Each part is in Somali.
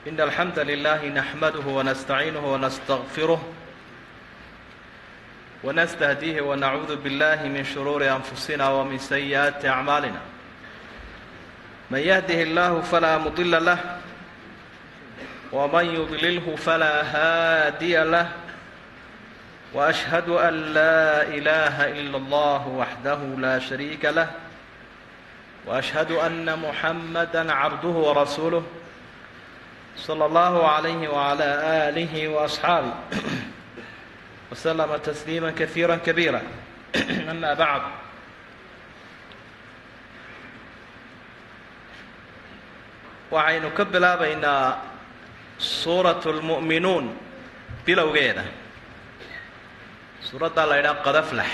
إن الحمد لله نحمده ونستعينه ونستغفره ونستهديه ونعوذ بالله من شرور أنفسنا ومن سيئات أعمالنا. من يهده الله فلا مضل له ومن يضلله فلا هادي له، وأشهد أن لا إله إلا الله وحده لا شريك له، وأشهد أن محمدا عبده ورسوله صلى الله عليه وعلى آله وأصحابه وسلم تسليما كثيرا كبيرا. أما بعد، waxaynu ka bilaabaynaa suuratu lmu'minuun bilowgeeda. Suuraddaa la ydhaha qad aflax,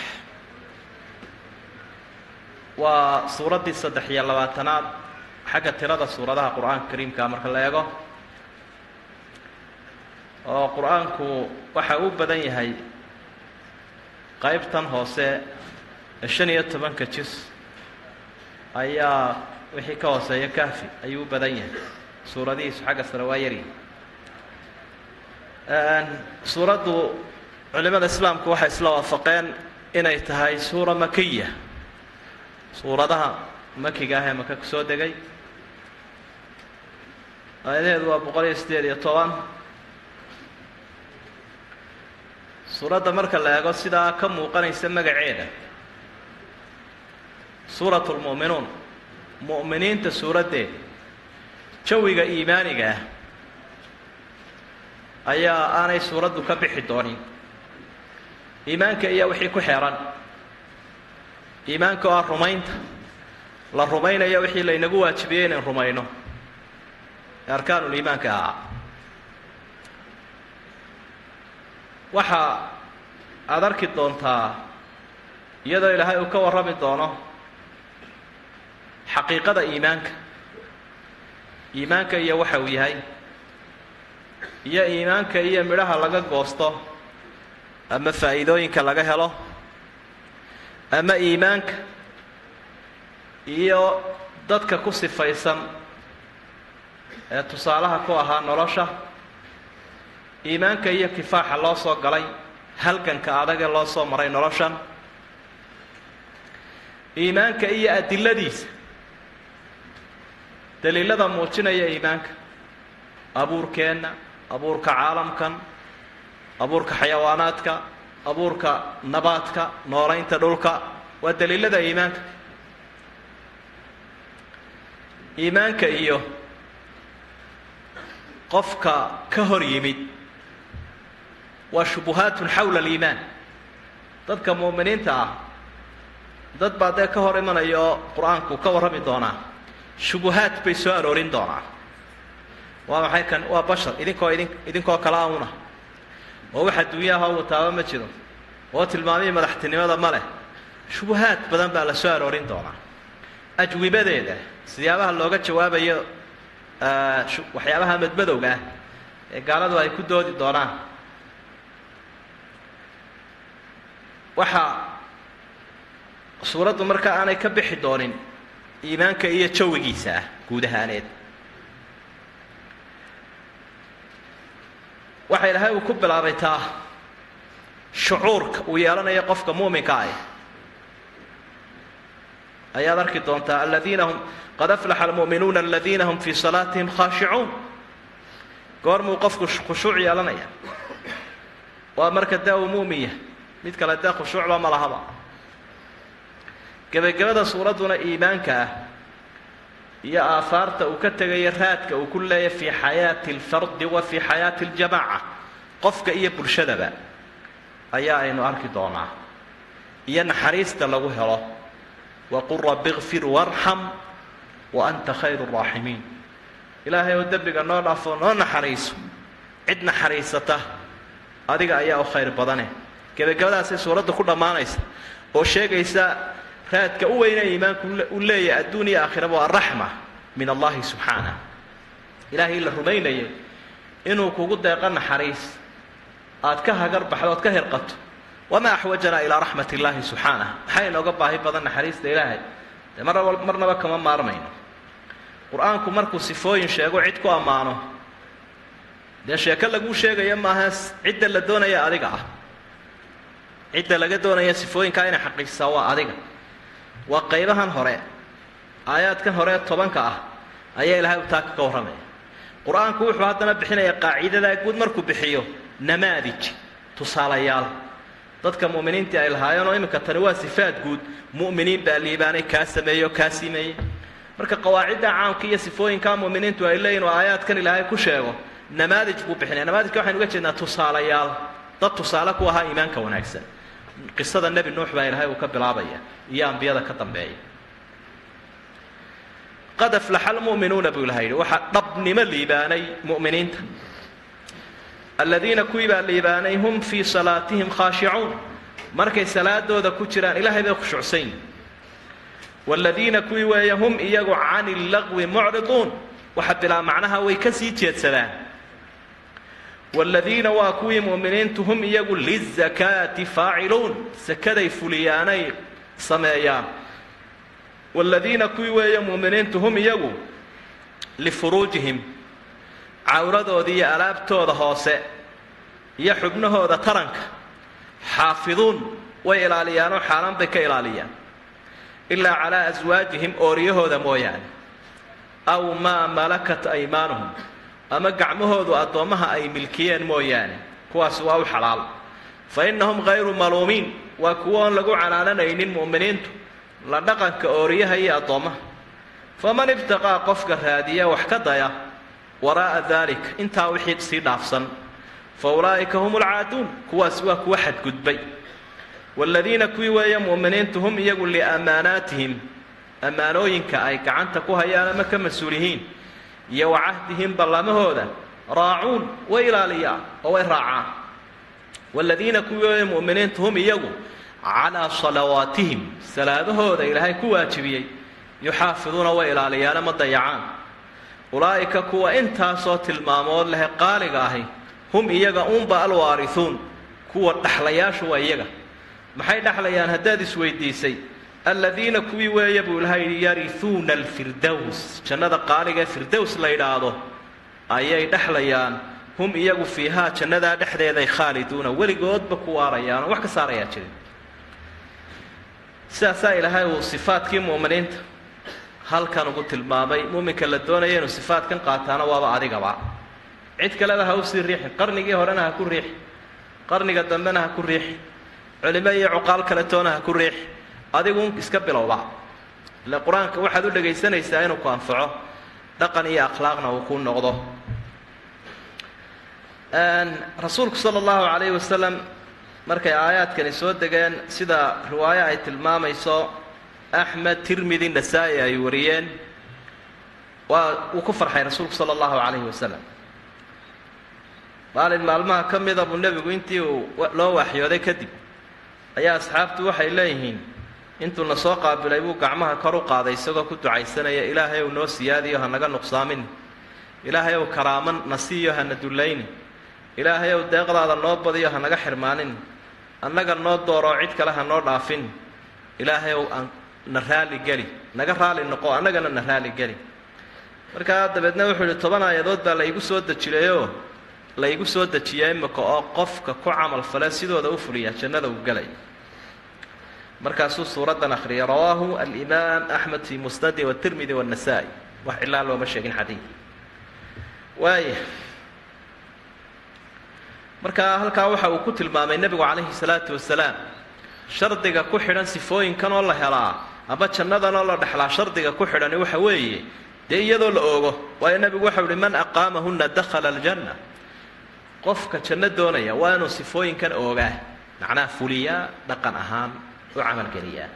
waa suuraddii 23aad xagga tirada suuradaha qur-aanka kariimkaa marka la eego, oo qur-aanku waxa uu badan yahay qaybtan hoose ee 15-ka jis ayaa wixii ka hooseeya kahfi ayuu u badan yahay, suuradihiisu xagga sare waa yaryihi. Suuraddu culimada islaamku waxay isla waafaqeen inay tahay suura makiya, suuradaha makiga ah ee maka kusoo degay. Aayadaheedu waa 118. Suuradda marka la eego sidaa ka muuqanaysa magaceeda, suuratu lmu'minuun, mu'miniinta suuraddeeda, jawiga iimaaniga ah ayaa aanay suuraddu ka bixi doonin. Iimaanka iyo wixii ku xeeran, iimaanka oo ah rumaynta la rumaynayo wixii laynagu waajibiyey inayn rumayno ee arkaanuul iimaanka ahaa. Waxa aada arki doontaa iyadoo Ilaahay uu ka warrami doono xaqiiqada iimaanka, iimaanka iyo waxa uu yahay, iyo iimaanka iyo midhaha laga goosto ama faa'iidooyinka laga helo, ama iimaanka iyo dadka ku sifaysan ee tusaalaha ku ahaa nolosha, iimaanka iyo kifaaxa loo soo galay, halganka adagee loo soo maray noloshan, iimaanka iyo adiladiisa, daliilada muujinaya iimaanka, abuurkeenna, abuurka caalamkan, abuurka xayawaanaadka, abuurka nabaadka, noolaynta dhulka, waa daliilada iimaanka. Iimaanka iyo qofka ka hor yimid waa shubuhaatun xawla aliimaan. Dadka mu'miniinta ah dad baa dee ka hor imanaya oo qur-aanku ka warrami doonaa, shubuhaad bay soo aroorin doonaa. Waa maxay kan? Waa bashar idinkoo idin idinkoo kala una, oo wax adduunyaha wataaba ma jiro, oo tilmaamihii madaxtinimada ma leh. Shubuhaad badan baa la soo aroorin doonaa. Ajwibadeeda, siyaabaha looga jawaabayo waxyaabaha madmadowga ah ee gaaladu ay ku doodi doonaan. Waxaa suuraddu markaa aanay ka bixi doonin iimaanka iyo jawigiisa ah guud ahaaneed. Waxa Ilaahay uu ku bilaabay taa shucuurka uu yeelanayo qofka muuminka ah ayaad arki doontaa. Aladiina hum qad aflaxa almu'minuuna aladiina hum fii salaatihim khaashicuun. Goormuu qofku khushuuc yeelanaya? Waa marka dee uu muumin yahay, mid kale dee khushuucba ma lahaba. Gebagabada suuradduna iimaanka ah iyo aahaarta uu ka tegayo, raadka uu ku leeyahy fii xayaati alfardi wa fii xayaati aljamaaca, qofka iyo bulshadaba, ayaa aynu arki doonaa, iyo naxariista lagu helo. Waqul rabbi ikfir warxam wa anta khayru raaximiin. Ilaahay oo dembiga noo dhaafo, noo naxariiso, cid naxariisata adiga ayaa u khayr badane. Gebagabadaasay suuradda ku dhammaanaysa oo sheegaysa raadka u weyna iimaanku u leeyahay adduun iyo aakhiraba, waa araxma min allahi subxaanah. Ilaahay la rumaynayay inuu kugu deeqo naxariis aad ka hagar baxdo, oad ka hirqato. Wamaa axwajanaa ilaa raxmat illaahi subxaanah. Maxaa inooga baahi badan naxariista Ilaahay? Dee marnaba kama maarmayno. Qur-aanku markuu sifooyin sheego cid ku ammaano, Dee sheeko laguu sheegaya maaha, cidda la doonaya adiga ah, cidda laga doonaya sifooyinkaa inay xaqiijisaa waa adiga. Waa qaybahan hore, aayaadkan hore 10ka ah ayaa ilahay u taaka ka warramaya. Qur-aanku wuxuu haddana bixinayaa qaaciidadaa guud. Markuu bixiyo namaadij, tusaalayaal dadka mu'miniintii ay lahaayeen, oo iminka tani waa sifaad guud. Mu'miniin baa liibaanay, kaa sameeyey oo kaa simeeyey. Marka qawaacidda caamka iyo sifooyinkaa mu'miniintu ay leeyihin oo aayaadkan ilaahay ku sheego, namaadij buu bixinaya. Namaadijka waxaynu uga jeednaa tusaalayaal, dad tusaale ku ahaa iimaanka wanaagsan. Qisada Nebi Nuux baa ilaahay uu ka bilaabaya iyo ambiyada ka dambeeya. Qad aflaxa almu'minuuna, buu ilahay yidhi, waxaa dhabnimo liibaanay mu'miniinta. Aladiina, kuwii baa liibaanay, hum fii salaatihim khaashicuun, markay salaadooda ku jiraan Ilaahay bay khushuucsan yihin. Waaladiina, kuwii weeye, hum iyagu cani illagwi mucriduun, waxa bilaa macnaha way ka sii jeedsadaan. Waaladiina, waa kuwii mu'miniintu, hum iyagu lizakaati faaciluun, sakaday fuliyaanay sameeyaan. Waaladiina, kuwii weeye mu'miniintu, hum iyagu lifuruujihim, cawradooda iyo alaabtooda hoose iyo xubnahooda taranka, xaafiduun, way ilaaliyaanoo xaaraan bay ka ilaaliyaan, ilaa calaa aswaajihim, ooriyahooda mooyaane, aw maa malakat aymaanuhum, ama gacmahoodu addoommaha ay milkiyeen mooyaane, kuwaas waa u xalaal. Fa innahum hayru maluumiin, waa kuwo oon lagu canaananaynin mu'miniintu la dhaqanka ooriyaha iyo addoommaha. Faman ibtaqaa, qofka raadiya wax ka daya, waraa'a daalik, intaa wixii sii dhaafsan, fa ulaa'ika hum ulcaaduun, kuwaas waa kuwa xadgudbay. Waaladiina, kuwii weeye mu'miniintu, hum iyagu liamaanaatihim, ammaanooyinka ay gacanta ku hayaan ama ka mas-uul yihiin, iyo wa cahdihim, ballamahooda, raacuun, way ilaaliyaan oo way raacaan. Waaladiina, kuwii weeye mu'miniintu, hum iyagu calaa salawaatihim, salaadahooda Ilaahay ku waajibiyey, yuxaafiduuna, way ilaaliyaana, ma dayacaan. Ulaa'ika, kuwa intaasoo tilmaamood lehe qaaliga ahi, hum iyaga unba alwaarihuun, kuwa dhaxlayaashu waa iyaga. Maxay dhexlayaan haddaad isweydiisay? Aladiina, kuwii weeye, buu ilahay yidhi, yarihuuna alfirdows, jannada qaaliga ee firdows la yidhaahdo ayay dhexlayaan. Hum iyagu fiihaa, jannadaa dhexdeeday, khaaliduuna, weligoodba ku waarayaanoo wax ka saarayaa jirin. Sidaasaa Ilaahay uu sifaadkii mu'miniinta halkan ugu tilmaamay. Muminka la doonaya inuu sifaadkan qaataana waaba adigaba, cid kaleba ha usii riixin. Qarnigii horena ha ku riixi, qarniga dambena ha ku riixi, culimo iyo cuqaal kale toona ha ku riixi, adigu iska bilowba. Ile qur-aanka waxaad u dhegaysanaysaa inuu ku anfaco, dhaqan iyo akhlaaqna uu ku noqdo. Rasuulku sala allahu calayhi wasalam markay aayaadkani soo degeen, sida riwaayo ay tilmaamayso Axmed, Tirmidi, Nasaa-i ay wariyeen, waa uu ku farxay rasuulku sala allahu calayhi wasalam. Maalin maalmaha ka mida buu nebigu intii uu loo waxyooday kadib ayaa asxaabtu waxay leeyihiin, intuuna soo qaabilay buu gacmaha kor u qaaday isagoo ku ducaysanaya: "Ilaahay ow, noo siyaadiyo, ha naga nuqsaamin. Ilaahay ow, karaamo na siiyo, hana dullayni. Ilaahay ow, deeqdaada noo badiyo, ha naga xirmaanin. Annaga noo dooroo, cid kale ha noo dhaafin. Ilaahay ow, na raali geli, naga raali noqo, annagana na raali geli." Markaa dabeedna wuxuu yihi: 10 aayadood baa la igu soo dejiyayoo la igu soo dejiyaa imika, oo qofka ku camal fale, sidooda u fuliya, jannada uu gelay. Markaasuu suuraddan akhriyay. Rawaahu alimaam Axmed fii musnadi watirmidi waannasaa-i. Wax cilaa looma sheegin xadiid waaya. Markaa halkaa waxa uu ku tilmaamay nebigu calayhi salaatu wasalaam shardiga ku xidhan sifooyinkan oo la helaa ama jannadan oo la dhexlaa. Shardiga ku xidhani waxa weeye dee iyadoo la oogo, waayo nebigu waxau uhi: "Man aqaamahunna dakhala aljanna." Qofka janno doonaya waa inuu sifooyinkan oogaa, macnaha fuliyaa, dhaqan ahaan u camalgeliyaa.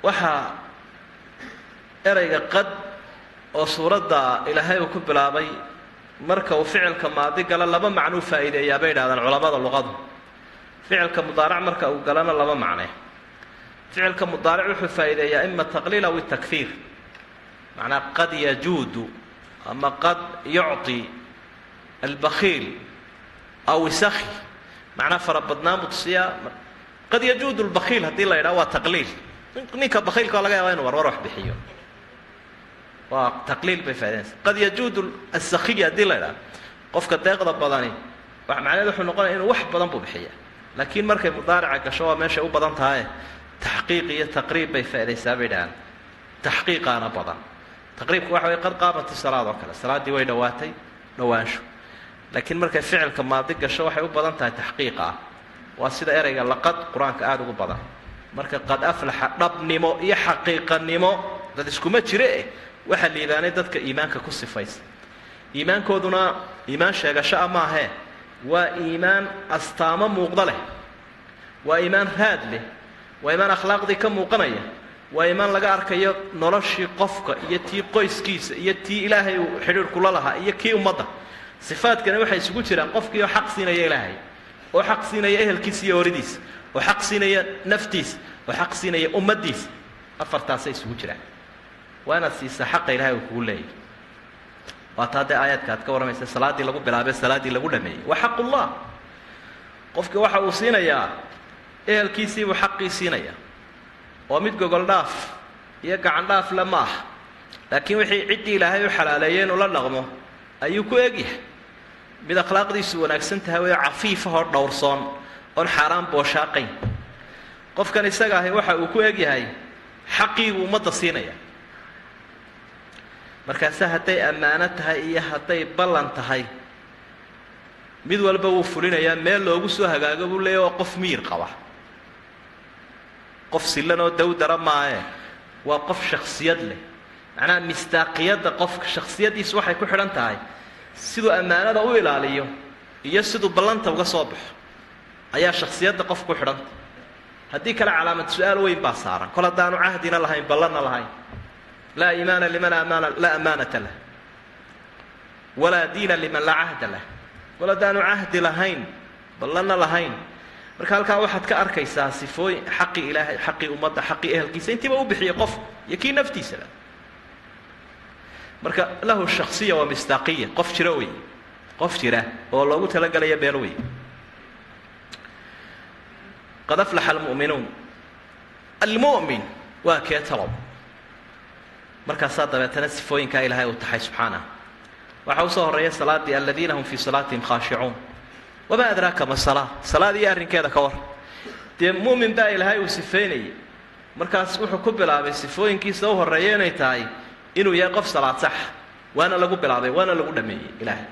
Waxaa ereyga qad oo suuradda Ilaahay uu ku bilaabay, marka uu ficilka maadi galo laba macnuu faa'iideeyaa bay idhahdaan culamada luqadu. Ficilka mudaarac marka uu galana laba macne. Ficilka mudaaric wuxuu faa'iideeyaa ima taqliil aw takhiir, macnaa qad yajuudu ama qad yucطi albakhiil aw isakhi, macnaa farabadnaan buu tusiyaa. Qad yajuudu lbakhiil haddii la yidhaha, waa taqliil, ninka bakhiilka oo laga yaaba inu warwar wax bixiyo. Waa taqliil bay faa'idaynaysa. Qad yajuudu asakhiya haddii la idhaha, qofka deeqda badani macnaheed wuxuu noqonaya inuu wax badan buu bixiya. Laakiin markay mudaarica gasho waa meeshay u badan tahaye, taxqiiq iyo taqriib bay faaidaysaa bay dhahaan. Taxqiiqaana badan. Taqriibka waxa way qad qaamat isalaad oo kale, salaaddii way dhowaatay, dhowaansho. Laakiin markay ficilka maadi gasho waxay u badan tahay taxqiiqa ah. Waa sida ereyga laqad qur-aanka aada ugu badan. Marka qad aflaxa dhabnimo iyo xaqiiqanimo dad iskuma jire eh, waxaa liibaanay dadka iimaanka ku sifaysa. Iimaankooduna iimaan sheegasho ah maahee, waa iimaan astaamo muuqda leh, waa iimaan raad leh, waa iimaan akhlaaqdii ka muuqanaya, waa iimaan laga arkayo noloshii qofka iyo tii qoyskiisa iyo tii ilaahay uu xidhiirhkula lahaa iyo kii ummadda. Sifaadkani waxay isugu jiraan qofkii oo xaq siinaya ilaahay, oo xaq siinaya ehelkiisa iyo horidiisa, oo xaq siinaya naftiisa, oo xaq siinaya ummaddiisa. Afartaasay isugu jiraan. Waa inaad siisaa xaqa ilahay uu kugu leeyahy. Waa taa dee aayaadka aad ka warramaysa, salaaddii lagu bilaabay, salaaddii lagu dhameeyey, waa xaqullah. Qofkii waxa uu siinayaa ehelkiisiibuu xaqii siinayaa, oo mid gogol dhaaf iyo gacan dhaaf le ma aha, laakiin wixii ciddii ilaahay u xalaaleeyey inuu la dhaqmo ayuu ku egyahay. Mid akhlaaqdiisu wanaagsan tahay way cafiifahoo dhowrsoon oon xaaraan booshaaqayn. Qofkan isaga ahi waxa uu ku egyahay xaqiibuu ummadda siinaya. Markaase hadday ammaano tahay iyo hadday ballan tahay, mid walba wuu fulinayaa. Meel loogu soo hagaago buu leeyahy. Waa qof miyir qaba, qof sillan oo dawdara maaye, waa qof shaksiyad leh. Macnaha misdaaqiyadda qofka shaksiyaddiisu waxay ku xidhan tahay siduu ammaanada u ilaaliyo iyo siduu ballanta uga soo baxo ayaa shaksiyadda qofka ku xidhantah. Haddii kale calaamad su-aal weyn baa saaran, kol haddaanu cahdina lahayn ballanna lahayn. Laa iimaana liman amaana laa amaanata lah, walaa diina liman laa cahda lah. Kol haddaanu cahdi lahayn ballanna lahayn. Marka halkaa waxaad ka arkaysaa sifooyin xaqii ilaahay, xaqii ummadda, xaqii ehelkiisa intiiba u bixiyey qofku iyo kii naftiisaba. Marka lahu shaksiya waa misdaaqiya, qof jira wey, qof jira oo loogu talagelaya beel wey. Qad aflaxa almu'minuun. Almu'min waa kee talow? Markaasaa dabeetana sifooyinkaa ilaahay uu taxay subxaanah. Waxaa usoo horreeya salaaddii, aladiina hum fii salaatihim khaashicuun. Wamaa adraaka ma salaa? Salaad iyo arrinkeeda ka war. Dee mu'min baa ilaahay uu sifeynayay. Markaas wuxuu ku bilaabay sifooyinkiisa u horreeya inay tahay inuu yahay qof salaad sax. Waana lagu bilaabay, waana lagu dhameeyey ilaahay.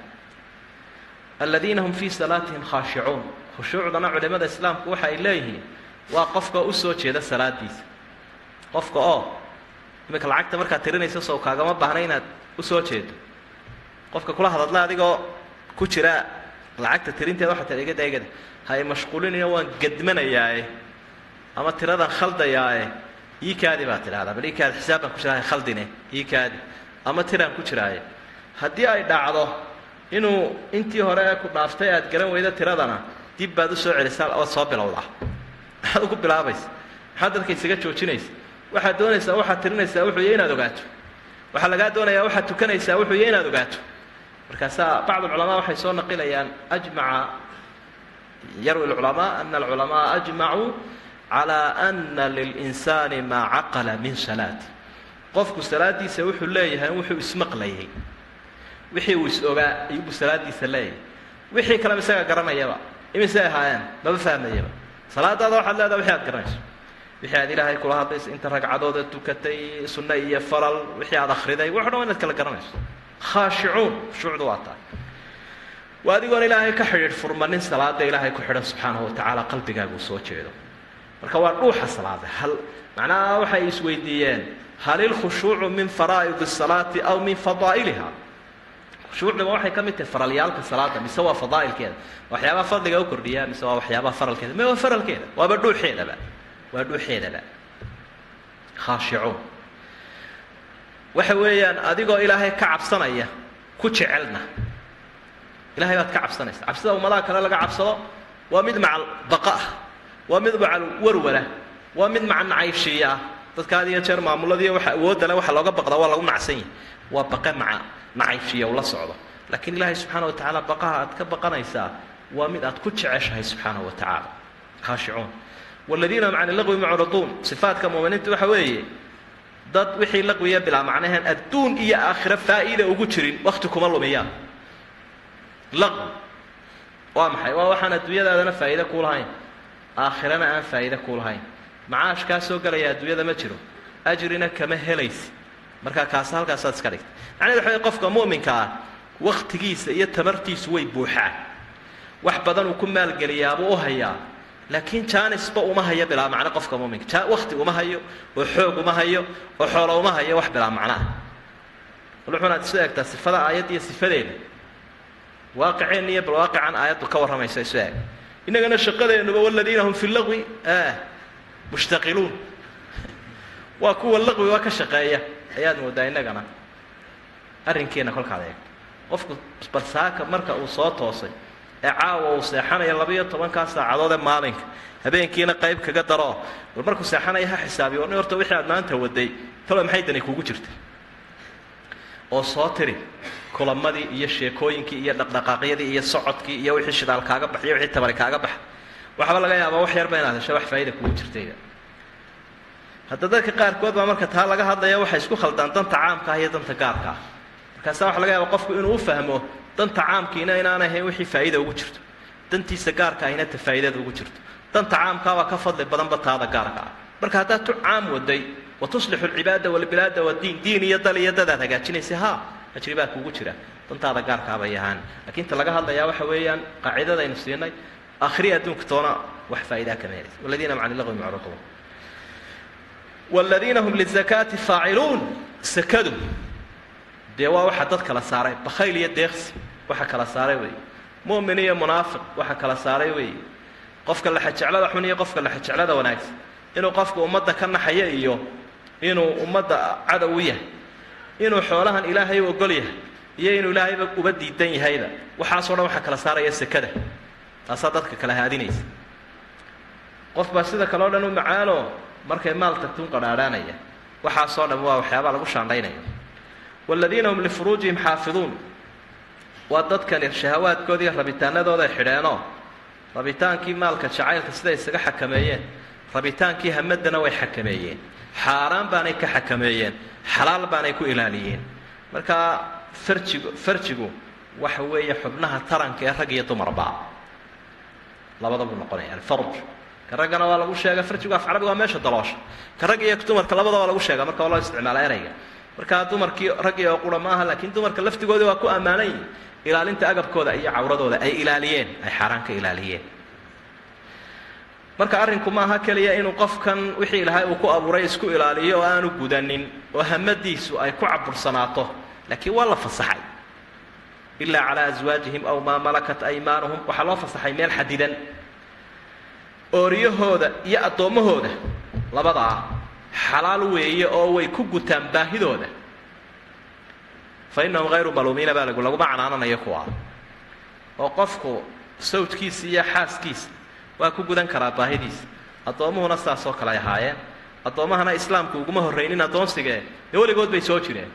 Aladiina hum fii salaatihim khaashicuun. Khushuucdana culimmada islaamku waxa ay leeyihiin waa qofka u soo jeeda salaadiisa. Qofka oo iminka lacagta markaad tirinaysa sow kaagama baahna inaad u soo jeedo. Qofka kula hadadla adigoo ku jira lacagta tirinteeda waxaa tia igada igada ha i mashquulinaya, waan gadmanayaae ama tiradan khaldayaae, iikaadi baa tidhahdaa, bal iikaadi, xisaab baan ku jiraa, khaldine iikaadi, ama tiraan ku jiraaye. Haddii ay dhacdo inuu intii hore ee ku dhaaftay aad garan weydo tiradana, dib baad usoo celisaa ood soo bilowdaa. Maxaad ugu bilaabaysa? Maxaad dadka isaga joojinaysa? Waxaad doonaysaa waxaad tirinaysaa wuxuu yahy inaad ogaato. Waxaa lagaa doonayaa waxaad tukanaysaa wuxuu yahy inaad ogaato. Markaasaa bacd alculamaa waxay soo naqilayaan, ajmaca yarwi alculamaa ana alculamaa ajmacuu calaa ana lilinsaani maa caqala min salaati. Qofku salaadiisa wuxuu leeyahay wuxuu ismaqlayay, wixii uu is-ogaa ayuubuu salaadiisa leeyahay. Wixii kaleba isagaa garanayaba, imisay ahaayeen maba fahmayaba. Salaadaada waxaad leedahay wixi aad garanayso, wixii aad ilaahay kula hadlayso, inta ragcadooda tukatay, sunno iyo faral, wixii aad akhriday, wax o dhan waa inaad kala garanayso. Khaashicuun, khushuucdu waa tahay waa adigoon ilaahay ka xidhiidh furmanin salaada ilaahay ku xidhan subxaanahu watacaala, qalbigaaguu soo jeedo. Marka waa dhuuxa salaada. Hal macnaha waxay isweydiiyeen hal ilkhushuucu min faraa'id asalaati aw min fadaa'iliha? Khushuucduma waxay ka mid tahay faralyaalka salaada mise waa fadaa'ilkeeda? Waxyaabaha fadliga u kordhiya mise waa waxyaabaha faralkeeda? Me waa faralkeeda, waaba dhuuxeedaba, waa dhuuxeedaba. Khaashicuun waxa weeyaan adigoo ilaahay ka cabsanaya ku jecelna. Ilahay baad ka cabsanaysa. Cabsida ummadaha kale laga cabsado waa mid macal baqa ah, waa mid macal warwara, waa mid macal nacaybshiiya ah. Dadka had iyo jeer maamuladiiyo waxa awoodda le waxa looga baqdaa waa lagu nacsan yahay, waa baqe maca nacaybshiiya ula socdo. Laakiin ilaahay subxaana wa tacaala baqaha aad ka baqanaysaa waa mid aad ku jeceshahay subxaanahu wa tacaala. Khaashicuun waladiina hum cani laqwi mucriduun. Sifaadka muuminiinta waxa weeye Dad wixii laqwiya bilaa macnahan adduun iyo aakhiro faa'iida ugu jirin wakhti kuma lumiyaan. Laqwi waa maxay? Waa waxaan adduunyadaadana faa'iide kuu lahayn, aakhirana aan faa'iide kuu lahayn. Macaash kaa soo gelaya adduunyada ma jiro, ajrina kama helaysi. Markaa kaas halkaasaad iska dhigta. Macnahedu waxa wey qofka mu'minka ah wakhtigiisa iyo tamartiisu way buuxaan, wax badan uu ku maalgeliyaabuu u hayaa, laakiin jaanisba uma hayo bilaa macno. Qofka muminka wakti uma hayo, oo xoog uma hayo, oo xoolo uma hayo, wax bilaa macno ah. Bal wuxuunaad isu eegtaa sifada aayadda iyo sifadeeda, waaqiceenna iyo bal waaqican aayaddu ka warramaysa isu eeg. Innagana shaqadeennuba waladiina hum fi laqwi mushtaqiluun, waa kuwa laqwi waa ka shaqeeya ayaad moodaa innagana arrinkeenna kolkaad eegto. Qofku balsaaka marka uu soo toosay ee caawa uu seexanayo 12-kaa saacadood ee maalinka, habeenkiina qayb kaga daroo, bal markuu seexanaya ha xisaabiyo ni horta wixii aad maanta waday talo maxay dani kuugu jirta, oo soo tiri kulamadii iyo sheekooyinkii iyo dhaqdhaqaaqyadii iyo socodkii iyo wixii shidaal kaaga baxay, wixii tabari kaaga baxa. Waxba laga yaabaa wax yarba inaad hesho wax faa'iida kugu jirtayba. Hadda dadka qaarkood baa marka taa laga hadlaya waxay isku khaldaan danta caamka ah iyo danta gaarka ah. Markaasaa waxa laga yaaba qofku inuu u fahmo danta caamkiina inaan ahayn wixii faa'iida ugu jirto, dantiisa gaarka ahina ta faa'iidada ugu jirto. Danta caamkaabaa ka fadli badanba taada gaarka ah. Marka haddaad tu caam waday wa tuslixu alcibaada walbilaada wadiin, diin iyo dal iyo dadaad hagaajinaysa, haa, ajri baa kuugu jira, dantaada gaarkaabay ahaan. Laakiin ta laga hadlayaa waxa weeyaan qaacidadaynu siinay, aakhiri adduunka toona wax faa'iidaa kama helaysa. Waladiina hum cani lagwi mucriduun waladiina hum lizakaati faaciluun. Sakadu dee waa waxa dad kala saaray, bakhayl iyo deeqsi waxa kala saaray weeye, mu'min iyo munaafiq waxa kala saaray weeye, qofka laxajeclada xun iyo qofka laxajeclada wanaagsan, inuu qofku ummadda ka naxayo iyo inuu ummadda cadow u yahay, inuu xoolahan ilaahay u ogol yahay iyo inuu ilaahayba uba diidan yahayba, waxaasoo dhan waxaa kala saaraya sekada. Taasaa dadka kala haadinaysa. Qof baa sida kale o dhan u macaanoo markay maal tagtuun qadhaadhaanaya. Waxaasoo dhan waa waxyaabaa lagu shaandhaynaya. Waladiina hum lifuruujihim xaafiduun, waa dadkani shahawaadkooda iyo rabitaanadooday xidheenoo rabitaankii maalka jacaylka siday isaga xakameeyeen, rabitaankii hamaddana way xakameeyeen, xaaraan baanay ka xakameeyeen, xalaal baanay ku ilaaliyeen. Markaa farjigu waxa weeye xubnaha taranka ee rag iyo dumarba labada buu noqonaya. Alfarj ka raggana waa lagu sheega, farjigu af carabiga waa meesha daloosha, ka rag iyo dumarka labada waa lagu sheega, marka waa loo isticmaala ereyga. Markaa dumarkii raggii oo qura maaha, laakiin dumarka laftigoodii waa ku ammaanan yihin ilaalinta agabkooda iyo cawradooda ay ilaaliyeen, ay xaaraan ka ilaaliyeen. Marka arrinku maaha keliya inuu qofkan wixii ilaahay uu ku abuuray isku ilaaliyo oo aanu gudanin oo hamadiisu ay ku cabursanaato, laakiin waa la fasaxay. Ilaa calaa aswaajihim aw maa malakat aymaanuhum, waxaa loo fasaxay meel xadidan. Ooriyahooda iyo addoommahooda labadaa xalaal weeye oo way ku gutaan baahidooda. Fa innahum hayru maluumiina baa lagu laguma canaananayo kuwaa, oo qofku sawjkiisa iyo xaaskiisa waa ku gudan karaa baahidiisa. Addoommuhuna saas oo kale ay ahaayeen. Addoommahana islaamku uguma horraynin addoonsigee, dee weligood bay soo jireen.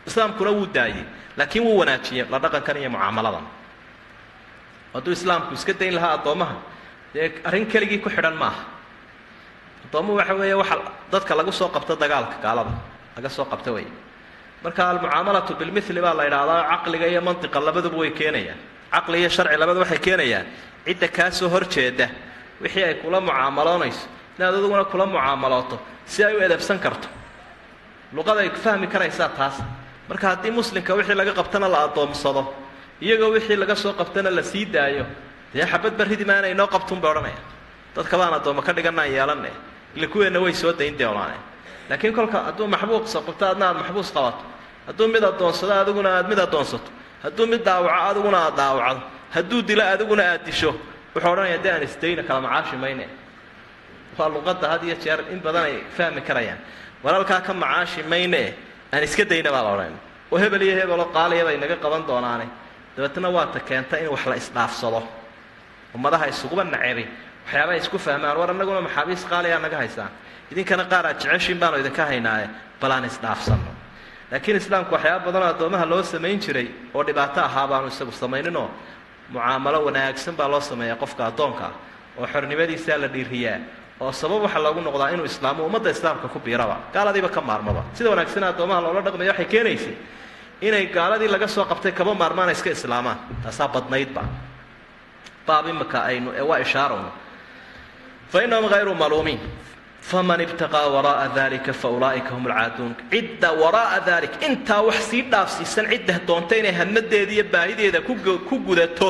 Islaamkuna wuu daayey, laakiin wuu wanaajiyey la dhaqankan iyo mucaamaladan. Hadduu islaamku iska dayn lahaa addoommaha, dee arrin keligii ku xidhan maaha. Addoommuhu waxa weeye waxa dadka lagu soo qabto dagaalka gaalada laga soo qabto wey. Marka almucaamalatu bilmithli baa la idhaahdaa, caqliga iyo mantiqa labaduba way keenayaan, caqli iyo sharci labadu waxay keenayaan cidda kaa soo horjeeda wixii ay kula mucaamaloonayso inaad adiguna kula mucaamalooto si ay u edebsan karto, luqada ay fahmi karaysaa taas. Marka haddii muslimka wixii laga qabtana la addoomsado, iyagoo wixii laga soo qabtana la sii daayo, dee xabad barridi maana inoo qabtuun bay odhanaya, dadka baan addoommo ka dhiganaan yeelanne, ila kuweenna way soo dayn doonaane. Laakiin kolka hadduu maxbuuq qabto adna aad maxbuus qabato, hadduu mid addoonsado adiguna aad mid addoonsato, hadduu mid dhaawaco adiguna aad dhaawacdo, hadduu dilo adiguna aad disho, wuxuu odhanaya dee aan isdayna kala macaashi mayne. Waa luqadda had iyo jeer in badan ay fahmi karayaan, walaalkaa ka macaashi mayne aan iska dayna baa la odhanaya, oo hebel iyo hebeloo qaaliya bay naga qaban doonaane. Dabeetna waa ta keenta in wax la isdhaafsado, ummadaha isuguba naceebay waxyaabaha isku fahmaan, war annaguna maxaabiis qaaliyaa naga haysaan, idinkana qaar aad jeceshiin baanu idinka haynaaye, bal aan isdhaafsanno. Laakiin islaamku waxyaaba badanoo addoomaha loo samayn jiray oo dhibaato ahaa baanu isagu samayninoo, mucaamalo wanaagsan baa loo sameeyaa qofka addoonka ah, oo xornimadiisaa la dhiiriyaa, Oo sabab waxaa loogu noqdaa inuu islaamo, ummadda islaamka ku biiraba, gaaladiiba ka maarmaba. Sida wanaagsan addoomaha loola dhaqmayo waxay keenaysay inay gaaladii laga soo qabtay kaba maarmaana iska islaamaan. Taasaa badnaydba baab imika aynu ee waa ishaarowno. Fa innahum hayru maluumiin faman ibtaqaa waraa'a dalika fa ulaa'ika hum alcaaduun. Cidda waraa'a dalik, intaa wax sii dhaafsiisan cidda doonta inay hamadeeda iyo baahideeda ku gudato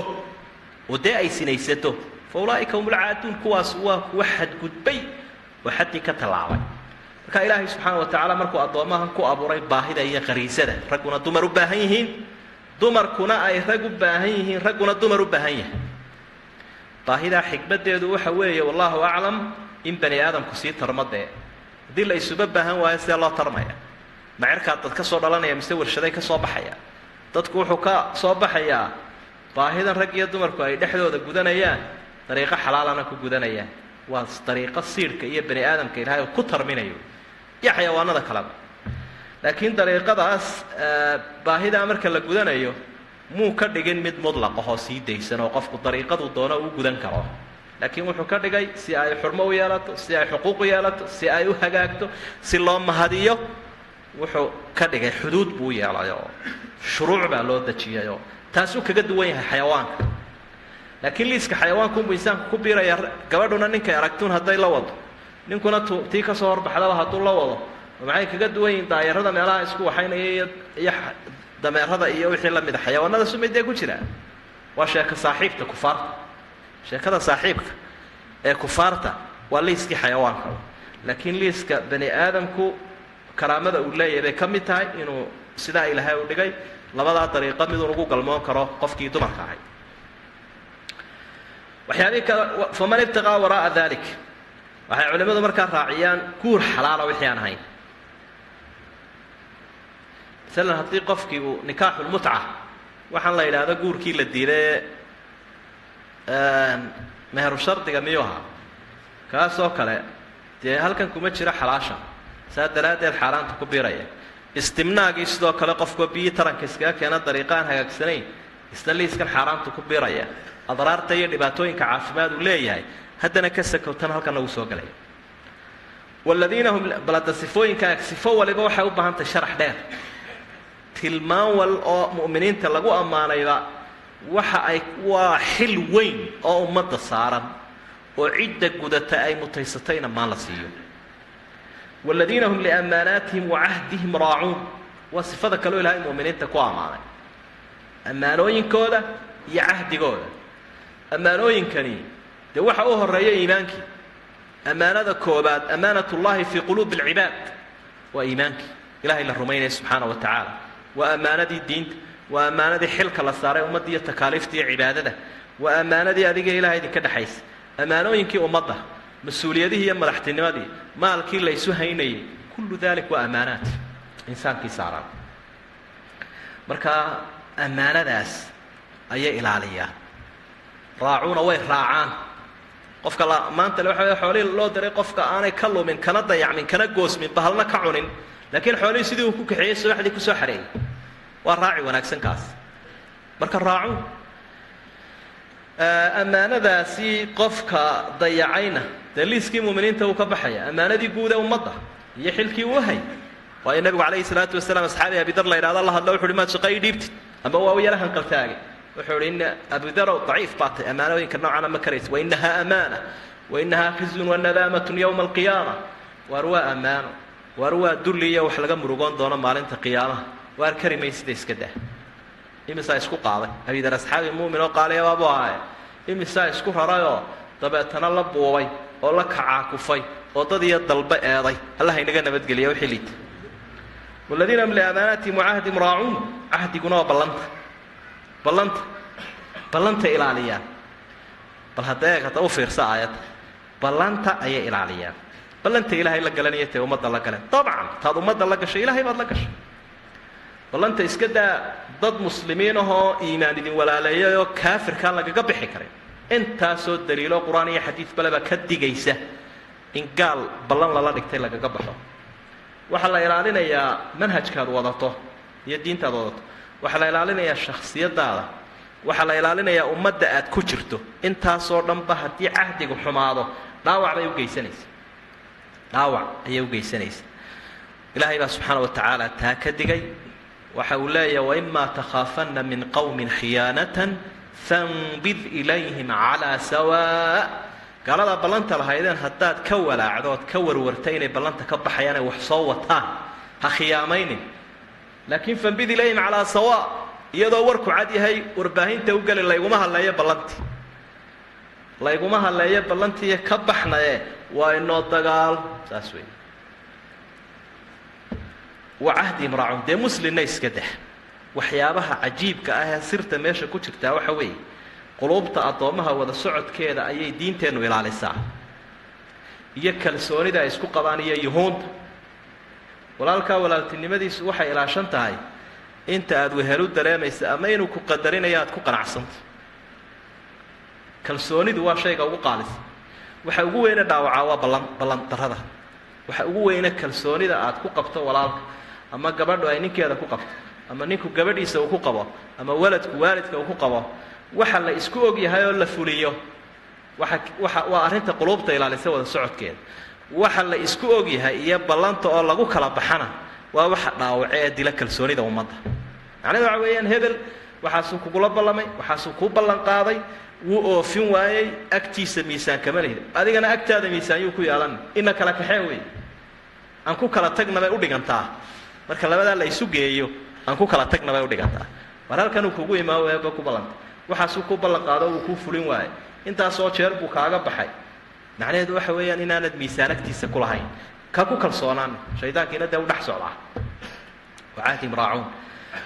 oo dee ay sinaysato, fa ulaa'ika hum alcaaduun, kuwaas waa kuwa xadgudbay oo xaddii ka tallaabay. Marka ilaahay subxaana wa tacaala markuu addoommahan ku abuuray baahida iyo qariisada, ragguna dumar u baahan yihiin, dumarkuna ay rag u baahan yihiin, ragguna dumar u baahan yahay. Baahidaa xikmaddeedu waxa weeye, wallaahu aclam, in bani aadamku sii tarmo. Dee haddii la isuba baahan waayo, sidee loo tarmaya? Macirkaa dad ka soo dhalanaya mise warshaday ka soo baxaya? Dadku wuxuu ka soo baxayaa baahidan rag iyo dumarku ay dhexdooda gudanayaan, dariiqo xalaalana ku gudanayaan. Waa dariiqo siidhka iyo bani aadamka ilaahay uu ku tarminayo iyo xayawaanada kaleba. Laakiin dariiqadaas baahidaa marka la gudanayo muu ka dhigin mid mudlaq ahoo sii daysan oo qofku dariiqadu doono uu gudan karo, laakiin wuxuu ka dhigay si ay xurmo u yeelato, si ay xuquuq u yeelato, si ay u hagaagto, si loo mahadiyo. Wuxuu ka dhigay xuduud buu u yeelayoo shuruuc baa loo dejiyayoo taasuu kaga duwan yahay xayawaanka. Laakiin liiska xayawaanka unbuu insaanku ku biiraya. Gabadhuna ninkay aragtuun hadday la wado, ninkuna tii ka soo horbaxdaba hadduu la wado, maxay kaga duwan yihiin daayarada meelaha isku waxaynaya iyo dameerada iyo wixii la mid a? Xayawaanada sumay dee ku jiraa. Waa sheeka saaxiibta kufaarta, sheekada saaxiibka ee kufaarta waa liiskii xayawaanka. Laakiin liiska bani aadamku karaamada uu leeyahay bay ka mid tahay inuu sidaa ilaahay u dhigay labadaa dariiqo miduu ugu galmoon karo qofkii dumarka ahay. Waxyaabihii kale, faman ibtaqaa waraa'a dalik, waxay culimmadu markaa raaciyaan guur xalaala wixii aan ahayn. Masalan haddii qofkii uu nikaaxulmutca, waxaan la yidhaahdo guurkii la diiday ee meheru shardiga miyuu ahaa, kaasoo kale dee halkan kuma jiro xalaasha, saa daraaddeed xaaraanta ku biiraya. Istimnaagii sidoo kale, qofkoo biyii taranka iskaga keena dariiqa aan hagaagsanayn, isna liiskan xaaraanta ku biiraya. Adraarta iyo dhibaatooyinka caafimaad uu leeyahay haddana ka sakowtan halkan ugu soo galaya. Waladiina hum balada sifooyinka, sifo waliba waxay u baahan tahay sharax dheer. Tilmaan wal oo mu'miniinta lagu ammaanayba waxa ay waa xil weyn oo ummadda saaran oo cidda gudata ay mutaysatay in ammaan la siiyo. Waladiina hum liammaanaatihim wa cahdihim raacuun waa sifada kaleo ilahay mu'miniinta ku ammaanay, ammaanooyinkooda iyo cahdigooda. Ammaanooyinkani dee waxa u horeeya iimaankii. Ammaanada koobaad, amaanat ullahi fii quluubi alcibaad, waa iimaankii ilahay la rumaynaya subxaana wa tacaala. Waa ammaanadii diinta, waa ammaanadii xilka la saaray ummadda iyo takaaliifta iyo cibaadada, waa ammaanadii adiga ilahay idinka dhexaysa, ammaanooyinkii ummadda, mas-uuliyadihii iyo madaxtinimadii, maalkii la isu haynayay, kullu dalik waa ammaanaat insaankii saaran. Marka ammaanadaas ayay ilaaliyaan. Raacuuna, way raacaan. Qofka la maanta le waxa wey xoolihii loo diray qofka aanay ka lumin, kana dayacmin, kana goosmin, bahalna ka cunin, laakiin xoolihii sidii uu ku kaxeeyey subaxdii kusoo xareeyey, waa raaci wanaagsan kaas. Marka raacuun, ammaanadaasi qofka dayacayna dee liiskii muuminiinta uu ka baxaya, ammaanadii guud ee ummadda iyo xilkii uu hay. Waayo nabigu calayhi salaatu wasalaam asxaabi Abidar la yidhahdo la hadlo, wuxu uhi: "Maad shaqo ii dhiibtid?" Ama waa u yara hanqaltaagay. Wuxuu uhi: "Ina Abidarow, daciif baa tahy, ammaanooyinka noocana ma karaysa. Wa innahaa amaana, wa innahaa khizyun wa nadaamatun yowma alqiyaama." Waar waa ammaano, waar waa dulli iyo wax laga murugoon doono maalinta qiyaamaha, waar kari maysida, iska dah. Imisaa isku qaaday Abidar? Asxaabi muumin oo qaaliyabaabuu ahaaye, imisaa isku rarayoo dabeetana la buubay oo la kacaakufay oo dad iyo dalbe eeday? Allah inaga nabadgeliya wixii liita. Waladiina hum liamaanaatihim wacahdihim raacuun. Cahdiguna waa ballanta, ballanta, ballanta ilaaliyaan. Bal hadda eeg, hadda u fiirsa aayadda, ballanta ayay ilaaliyaan. Ballanta ilaahay la galanaya, tae ummadda la galeen. Dabcan taad ummadda la gashay, ilaahay baad la gashay. Ballanta iska daa dad muslimiin ahoo iimaan idin walaaleeyay oo kaafirkaan lagaga bixi karin. Intaasoo daliilo qur-aan iyo xadiid baleba ka digaysa in gaal ballan lala dhigtay lagaga baxo. Waxaa la ilaalinayaa manhajkaad wadato iyo diintaad wadato, waxaa la ilaalinayaa shakhsiyadaada, waxaa la ilaalinayaa ummadda aad ku jirto. Intaasoo dhanba haddii cahdigu xumaado, Dhaawac bay u geysanaysa, dhaawac ayay u geysanaysa. Ilaahay baa subxaana wa tacaala taa ka digay. Waxa uu leeyahay waimaa takhaafanna min qowmin khiyaanatan fanbid ilayhim calaa sawaa. Gaaladaa ballanta lahaydeen haddaad ka walaacdo ood ka warwarta inay ballanta ka baxayaan ay wax soo wataan, ha khiyaamaynin, laakiin fanbid ilayhim calaa sawaa, iyadoo warku cad yahay warbaahinta u geli, layguma hadleeyo ballantii, layguma hadleeyo ballantiiyo ka baxnaye waa inoo dagaal. Saas wey wa cahdihim raacun. Dee muslimna iska dah. Waxyaabaha cajiibka ah ee sirta meesha ku jirtaa waxa weeye quluubta addoommaha wada socodkeeda ayay diinteennu ilaalisaa, iyo kalsoonida ay isku qabaan iyo yuhuunta. Walaalkaa walaaltinimadiisu waxay ilaashan tahay inta aada wehelu dareemaysa ama inuu ku qadarinayo aada ku qanacsanta. Kalsoonidu waa shayga ugu qaalisa. Waxa ugu weyne dhaawacaa waa ballan ballan darrada. Waxa ugu weyne kalsoonida aada ku qabto walaalka, ama gabadhu ay ninkeeda ku qabto, ama ninku gabadhiisa uu ku qabo, ama waladku waalidka uu ku qabo, waxa la isku og yahay oo la fuliyo, waxa waxa waa arrinta quluubta ilaalisa wada socodkeeda. Waxa la isku og yahay iyo ballanta oo lagu kala baxana waa waxa dhaawace ee dila kalsoonida ummadda. Macnahedu waxa weeyaan hebel waxaasuu kugula ballamay, waxaasuu kuu ballan qaaday, wuu oofin waayey, agtiisa miisaan kama lihid, adigana agtaada miisaanyuu ku yeelan, ina kala kaxee wey, aan ku kala tagna bay udhigantaa. Marka labadaa la isu geeyo, aan ku kala tagna bay udhigantaa. War halkanuu kugu imaan waayba ku ballantay, waxaasuu ku ballan qaado wuu kuu fulin waayey, intaasoo jeer buu kaaga baxay. Macnaheedu waxa weeyaan inaanad miisaan agtiisa ku lahayn, ka ku kalsoonaan. Shaydaankiina dee u dhex socdaa. Wacahdihim raacuun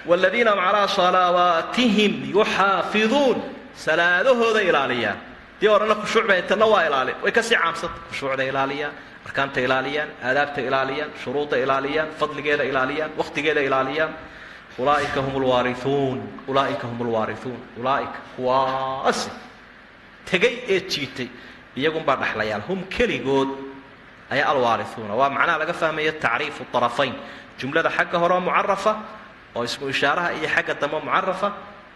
waaladiina hum calaa salawaatihim yuxaafiduun. Salaadahooda ilaaliyaan. Dii horena khushuuc bay, tanna waa ilaalin, way kasii caamsanta. Khushuucda ilaaliyaan, arkaanta ilaaliyaan, aadaabta ilaaliyaan, shuruudda ilaaliyaan, fadligeeda ilaaliyaan, waqtigeeda ilaaliyaan. Ulaaika hum lwaariuun, ulaaika hum lwaariuun, ulaaika kuwaasi tegay ee jiitay iyagunbaa dhaxlayaal. Hum keligood ayaa alwaariuuna. Waa macnaha laga fahmaya tacriifu arafayn, jumlada xagga hore oo mucarafa oo ismu ishaaraha iyo xagga dambe mucarafa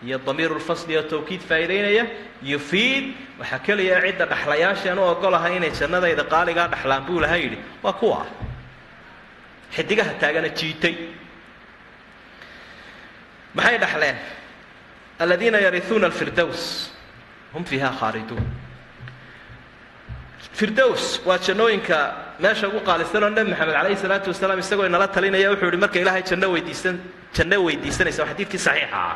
iyo damiiru lfasli oo tawkiid faa'iidaynaya yufiid. Waxaa keliya cidda dhaxlayaashaan u ogolahay inay jannadayda qaaligaa dhaxlaan buu laha yidhi waa kuwa ah xidigaha taagana jiitay. Maxay dhaxleen? Aladiina yariuuna alfirdows hum fiiha khaaliduun. Firdows waa jannooyinka meesha ugu qaalisan oo Nebi Maxamed calayhi salaatu wasalaam isagoo inala talinaya wuxuu yihi marka ilaahay janno weydiisan, janno weydiisanaysa, waa xadiidkii saxiixa ah,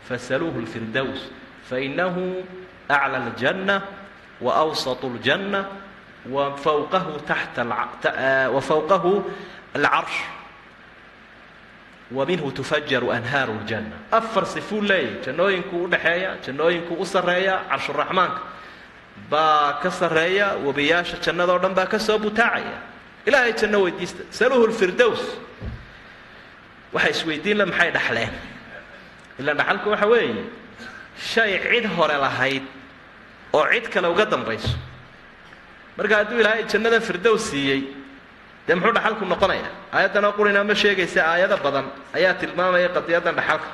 fasaluuhu lfirdows fainahu aclى aljanna wa awsatu ljanna wa fawqahu taxta wa fawqahu alcarsh wa minhu tufajaru anhaaru ljanna. Afar sifuu leeyahy, jannooyinkuu udhaxeeya, jannooyinkuu u sarreeya, carshuraxmaanka baa ka sarreeya, webiyaasha jannadao dhan baa ka soo butaacaya. Ilaahay janno weydiista, saluuhu lfirdows. Waxa isweydiin la maxay dhaxleen? Ilaan dhaxalku waxa weeye shay cid hore lahayd oo cid kale uga dambayso. Marka hadduu ilaahay jannada firdows siiyey, dee muxuu dhaxalku noqonayaa? Aayaddanoo qurina ma sheegaysa, aayado badan ayaa tilmaamaya qadiyadan dhaxalka.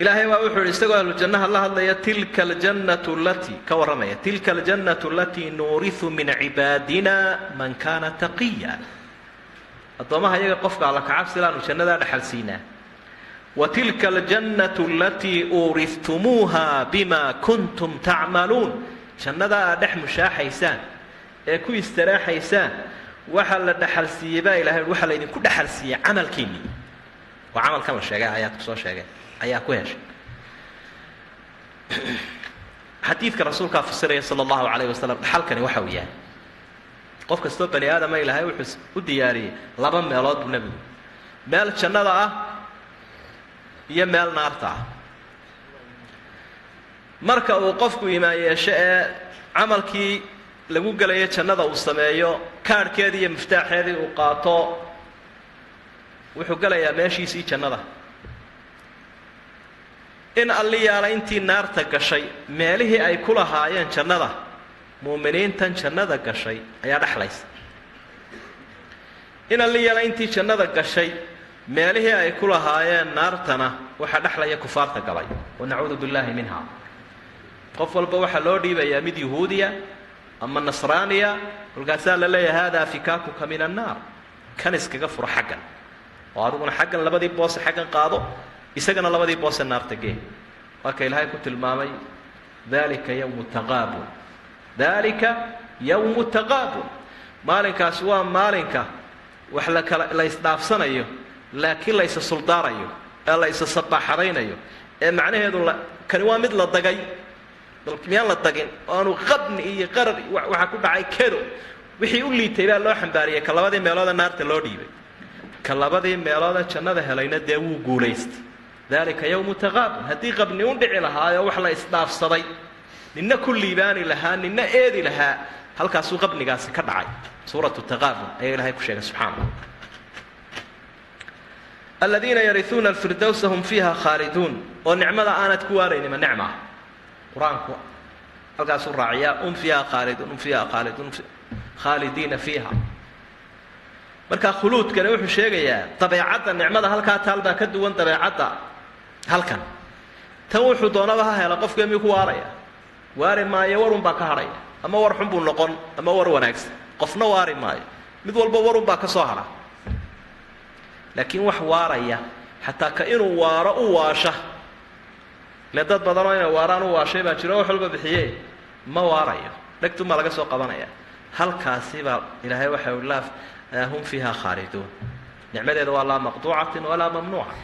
Ilaahay baa wuxuu yihi isagoo ahlu jannaha la hadlaya, tilka aljannatu alatii ka warramaya, tilka aljannatu alatii nuuriu min cibaadina man kaana taqiya. Addoommaha iyaga qofka alla kacabsilaanu jannadaa dhaxal siinaa. Wa tilka aljannatu alatii uurihtumuuha bima kuntum tacmaluun. Jannadaa aad dhex mushaaxaysaan ee ku istiraaxaysaan waxaa la dhaxal siiyey baa ilahay, waxaa la idinku dhaxal siiyey camalkiinnii. Waa camalkan la sheegay aayaadku soo sheegay ayaa ku heshay. Xadiidka rasuulkaa fasiraya sala allahu calayh wasalam dhaxalkani waxa uu yahay qof kastoo bani aadama ilaahay wuxuu u diyaariyey laba meelood buu nebigu, meel jannada ah iyo meel naarta ah. Marka uu qofku iimaan yeesho ee camalkii lagu gelayo jannada uu sameeyo, kaadhkeedii iyo miftaaxeedii uu qaato, wuxuu gelayaa meeshiisii jannada. In alliyaala intii naarta gashay meelihii ay ku lahaayeen jannada, muuminiintan jannada gashay ayaa dhexlaysa. In alliyaala intii jannada gashay meelihii ay ku lahaayeen naartana waxaa dhexlaya kufaarta galay, wa nacuudu billaahi minha. Qof walba waxaa loo dhiibayaa mid yuhuudiya Ama nasraaniya, kolkaasaa la leeyahay haadaa fikaakuka min annaar, kan iskaga furo xaggan, oo adiguna xaggan labadii boose xaggan qaado, isagana labadii boose naarta gee. Waa ka Ilaahay ku tilmaamay dalika yawmu taqaabun, dalika yawmu taqaabun. Maalinkaasi waa maalinka wax lakala la isdhaafsanayo, laakiin la isa suldaarayo ee la isa sabaaxadaynayo, ee macnaheedu kani waa mid la dagay, miyaan la dagin oo aanu qabni iyo qarar waxaa ku dhacay kedo, wixii u liitay baa loo xambaariyay ka labadii meelooda naarta loo dhiibay, ka labadii meelooda jannada helayna dee wuu guulaystay. Dalika yawmu taqaabun. Haddii qabni u dhici lahaayoo wax la isdhaafsaday, ninna ku liibaani lahaa, ninna eedi lahaa, halkaasuu qabnigaasi ka dhacay. Suuratu taqaabun ayaa Ilahay ku sheegay subxaanahu. Aladiina yariuuna alfirdowsa hum fiiha khaaliduun. Oo nicmada aanad ku waaraynima nicma, qur-aanku halkaasuu raaciyaa, um fiiha khaaliduun, um fiiha khaaliduun, khaalidiina fiiha. Marka khuluudkani wuxuu sheegayaa dabeecadda nicmada halkaa taal baa ka duwan dabeecadda halkan. Tan wuxuu doonaba ha hela, qofka miyuu ku waaraya? Waari maayo, warun baa ka hadhaya, ama war xun buu noqon ama war wanaagsan, qofna waari maayo, mid walba warun baa ka soo hadha. Laakiin wax waaraya, xataa ka inuu waaro u waasha, ile dad badanoo inay waaraan u waashay baa jiro, wax walba bixiye, ma waarayo, dhegtun baa laga soo qabanaya. Halkaasi baa Ilaahay waxa u laa hum fiiha khaaliduun, nicmadeeda waa laa maqduucatin walaa mamnuuca.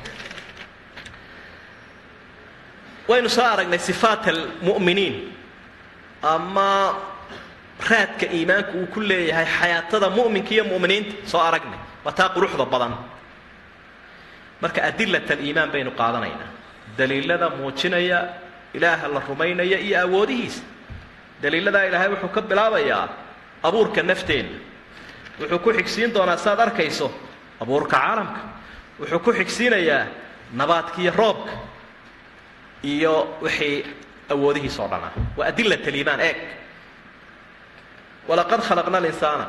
Waynu soo aragnay sifaat almu'miniin ama raadka iimaanku uu ku leeyahay xayaatada mu'minka iyo mu'miniinta, soo aragnay, waa taa quruxda badan. Marka adilat aliimaan baynu qaadanaynaa, daliilada muujinaya Ilaaha la rumaynaya iyo awoodihiisa. Daliiladaa Ilaahay wuxuu ka bilaabayaa abuurka nafteenna, wuxuu ku xigsiin doonaa saad arkayso abuurka caalamka, wuxuu ku xigsiinayaa nabaadka iyo roobka iyo wixii awoodihiisa oo dhan ah. Waa adilat aliimaan. Eeg, walaqad khalaqna alinsaana,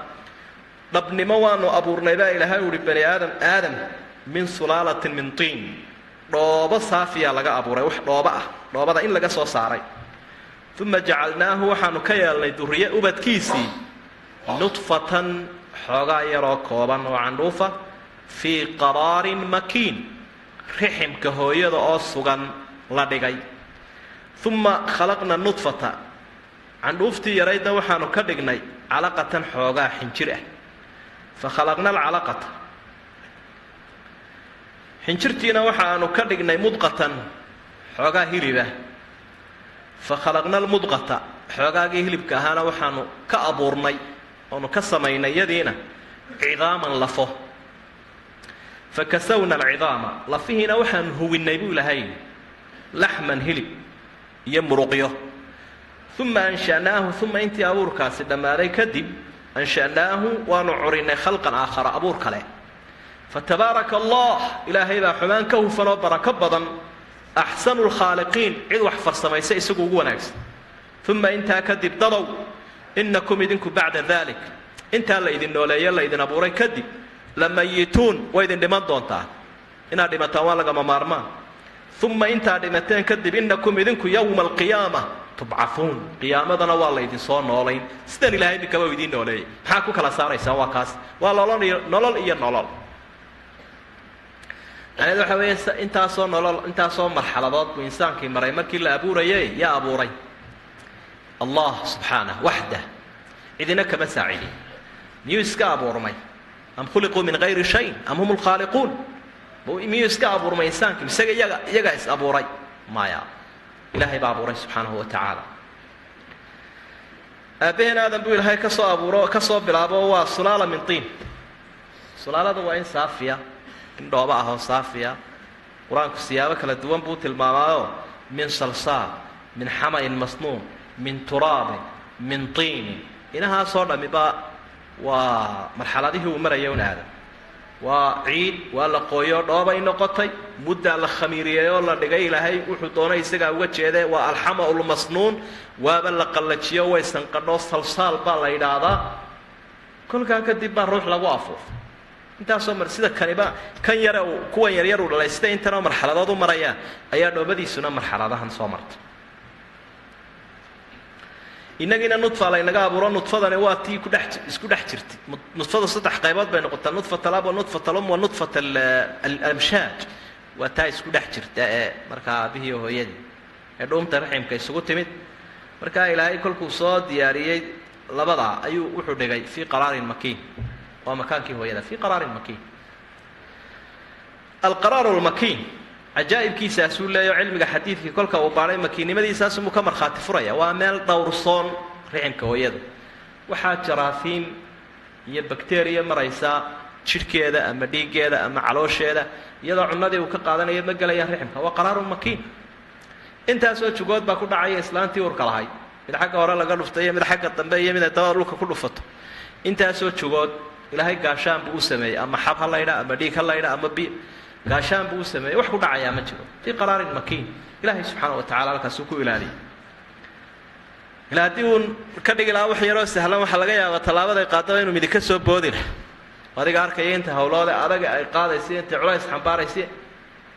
dhabnimo waanu abuurnay baa Ilaahay uhi bani aadam, aadam min sulaalatin min tiin, dhoobo saafiya laga abuuray, wax dhoobo ah, dhoobada in laga soo saaray. Uma jacalnaahu, waxaanu ka yeelnay duriye ubadkiisii, nudfatan, xoogaa yaroo kooban oo candhuufa, fii qaraarin makiin, riximka hooyada oo sugan la dhigay. Uma khalaqna nudfata, candhuuftii yaraydna waxaanu ka dhignay calaqatan, xoogaa xinjir ah. Fa khalaqna alcalaqata, xinjirtiina waxaanu ka dhignay mudqatan, xoogaa hilibah. Fa khalaqna almudqata, xoogaagii hilibka ahaana waxaanu ka abuurnay oonu ka samaynay yadiina cidaaman, lafo. Fa kasawna alcidaama, lafihiina waxaanu huwinnay buu Ilahay laxman, hilib iyo muruqyo. Uma ansha'naahu, uma intii abuurkaasi dhammaaday kadib, ansha'naahu, waanu curinay, khalqan aakhara, abuur kale. Fa tabaaraka Allah, Ilaahay baa xumaan ka hufan oo barako badan, axsanu lkhaaliqiin, cid wax farsamaysa isagu ugu wanaagsan. Uma intaa kadib dadow, innakum idinku bacda dalik, intaa la idin nooleeyo la idin abuuray kadib, lamayituun, way idin dhiman doontaa, inaad dhimataan waa lagama maarmaan. Uma intaa dhimateen kadib, innakum idinku yowma alqiyaama tubcahuun, qiyaamadana waa la idinsoo noolayn. Sidan Ilahay iminkaba u idiin nooleeyay, maxaa ku kala saaraysaa? Waa kaas, waa nolol iyo nolol iyo nolol. Macnaheed waxa weeye intaasoo nolol, intaasoo marxaladood buu insaankii maray markii la abuurayay. Yaa abuuray? Allah subxaanah waxdah, cidina kama saacidin. Miyuu iska abuurmay? Am khuliquu min hayri shayin am hum lkhaaliquun? Miyuu iska abuurmay insaanki isaga iyaga iyagaa is abuuray? Maya, Ilaahay baa abuuray subxaanahu wa tacaala. Aabbaheen Aadam buu Ilaahay ka soo abuuro, ka soo bilaabo, waa sulaala min tiin. Sulaalada waa in saafiya, in dhooba ah oo saafiya. Qur-aanku siyaabo kala duwan buu tilmaamaayo, min salsaal, min xamayin masnuun, min turaabin, min tiinin, inahaasoo dhammiba waa marxaladihii uu maraya un aadam. Waa ciid, waa la qooyo, dhoobay noqotay, muddaa la khamiiriyey oo la dhigay, Ilaahay wuxuu doonay isagaa uga jeedee, waa alxama lmasnuun, waaba la qallajiyo, way sanqadho, salsaal baa la yidhaahdaa. Kolkaa kadib baa ruux lagu afuufay. Intaasoo mar sida kaniba kan yare uu kuwan yaryar uu dhalay, sida intanoo marxaladood u marayaan ayaa dhoobadiisuna marxaladahan soo martay. Innagiina nudfa laynaga abuuro, nudfadani waa tii kudhex isku dhex jirtay. Nudfadu saddex qaybood bay noqotaa: nudfat alab wa nudfat alum wa nudfat alamshaaj. Waa taa isku dhex jirta ee markaa aabihii hooyadii ee dhuumta raximka isugu timid. Markaa Ilaahay kolkuu soo diyaariyey labadaa ayuu wuxuu dhigay fii qaraarin makiin, waa makaankii hooyada, fii qaraarin makiin. Alqaraaru lmakiin cajaa'ibkiisaasuu leeyaho, cilmiga xadiidkii kolka uu baadhay makiinnimadiisaasunbuu ka markhaati furaya. Waa meel dhowrsoon riximka hooyada. Waxaa jaraafiim iyo bakteriya maraysa jidhkeeda ama dhiiggeeda ama caloosheeda, iyadoo cunadii uu ka qaadanayo ma gelayaan riximka. Waa qaraarun makiin. Intaasoo jugood baa ku dhacaya islaantii urka lahayd, mid xagga hore laga dhuftay iyo mid xagga dambe iyo mid ay dabada dhulka ku dhufato. Intaasoo jugood Ilaahay gaashaan buu u sameeyey, ama xab ha laydha ama dhiig ha laydha ama bi gaashaan buu u sameeyey, wax ku dhacayaa ma jiro. Fii qaraarin makiin, Ilaahay subxaana wa tacala halkaasuu ku ilaaliyay. Ila haddii uun ka dhigi lahaa wax yaroo sahlan, waxaa laga yaabaa tallaabaday qaadaba inuu midi ka soo boodi lah. Adiga arkaya inta hawloode adaga ay qaadaysa, intay culays xambaaraysa.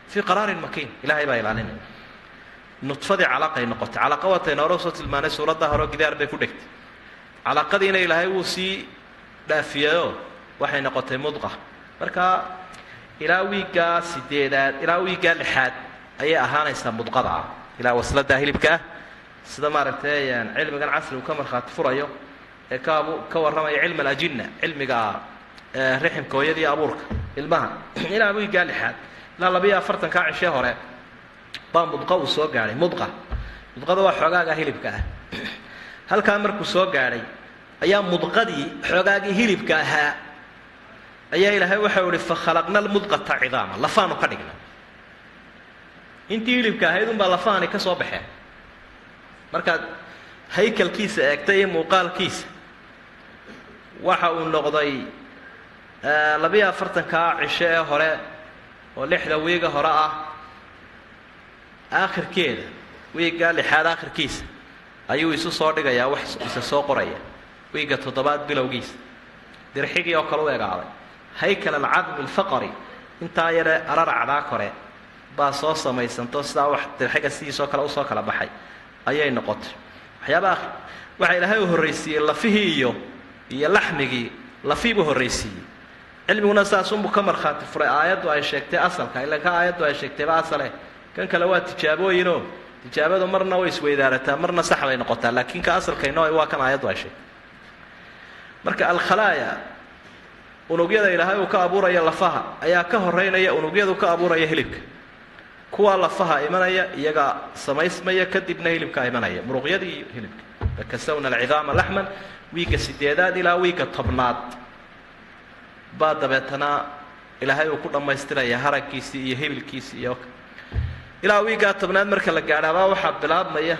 Fii qaraarin makiin Ilaahay baa ilaalinaya. Nudfadii calaqay noqotay. Calaqa waatayna hore usoo tilmaanay suuradda hore, gidaar bay ku dhegtay. Calaqadiina Ilaahay wuu sii dhaafiyayoo waxay noqotay mudqa. Marka ilaa wiiggaa sideedaad, ilaa wiiggaa lixaad ayay ahaanaysaa mudqada ah, ilaa wasladaa hilibka ah. Sida maaragtay cilmigan casrigu ka markhaati furayo ee ka warramaya cilm alajinna, cilmiga riximka hooyadii, abuurka ilmaha, ilaa wiiggaa lixaad, ilaa 42-kaa cishee hore baa mudqa uu soo gaadhay. Mudqa, mudqada waa xoogaaga hilibka ah. Halkaa markuu soo gaadhay ayaa mudqadii, xoogaagii hilibka ahaa, ayaa Ilaahay waxau ihi: "Fakhalaqna almudqata cidaama." Lafaanu ka dhignay. Intii hilibka ahayd unbaa lafahani ka soo baxeen. Markaad haykalkiisa eegtay iyo muuqaalkiisa, waxa uu noqday 42-kaa cisho ee hore oo 6da wiiga hore ah aakhirkeeda, wiiggaa lixaad aakhirkiisa ayuu isu soo dhigayaa, wax isa soo qoraya. Wiigga toddobaad bilowgiisa dirxigii oo kale u egaaday, haykal alcadmi alfaqari, intaa yare araracdaa kore baa soo samaysanto, sidaa wax dirxiga sidiisoo kale usoo kala baxay ayay noqotay. Waxyaabaha waxaa Ilaahay u horraysiiyey lafihii iyo laxmigii, lafii buu horraysiiyey. Cilmiguna saasunbuu ka markhaati furay aayaddu ay sheegtay asalka, ila ka aayaddu ay sheegtayba asale. Kan kale waa tijaabooyinoo tijaabadu marna way isweydaarataa, marna sax bay noqotaa, laakiin ka asalkayno waa kan aayaddu ay sheegtay. Marka alkhalaaya, unugyada Ilaahay uu ka abuuraya lafaha ayaa ka horeynaya unugyadu ka abuuraya hilibka. Kuwaa lafaha imanaya iyagaa samaysmaya, kadibna hilibkaa imanaya, muruqyadii iyo hilibka. Fakasawna alcidaama laxman. Wiigga sideedaad ilaa wiigga 10aad baa dabeetana Ilaahay uu ku dhammaystiraya haraggiisii iyo hibilkiisii. Iyo ilaa wiiggaa 10aad marka la gaadhaabaa waxaa bilaabmaya,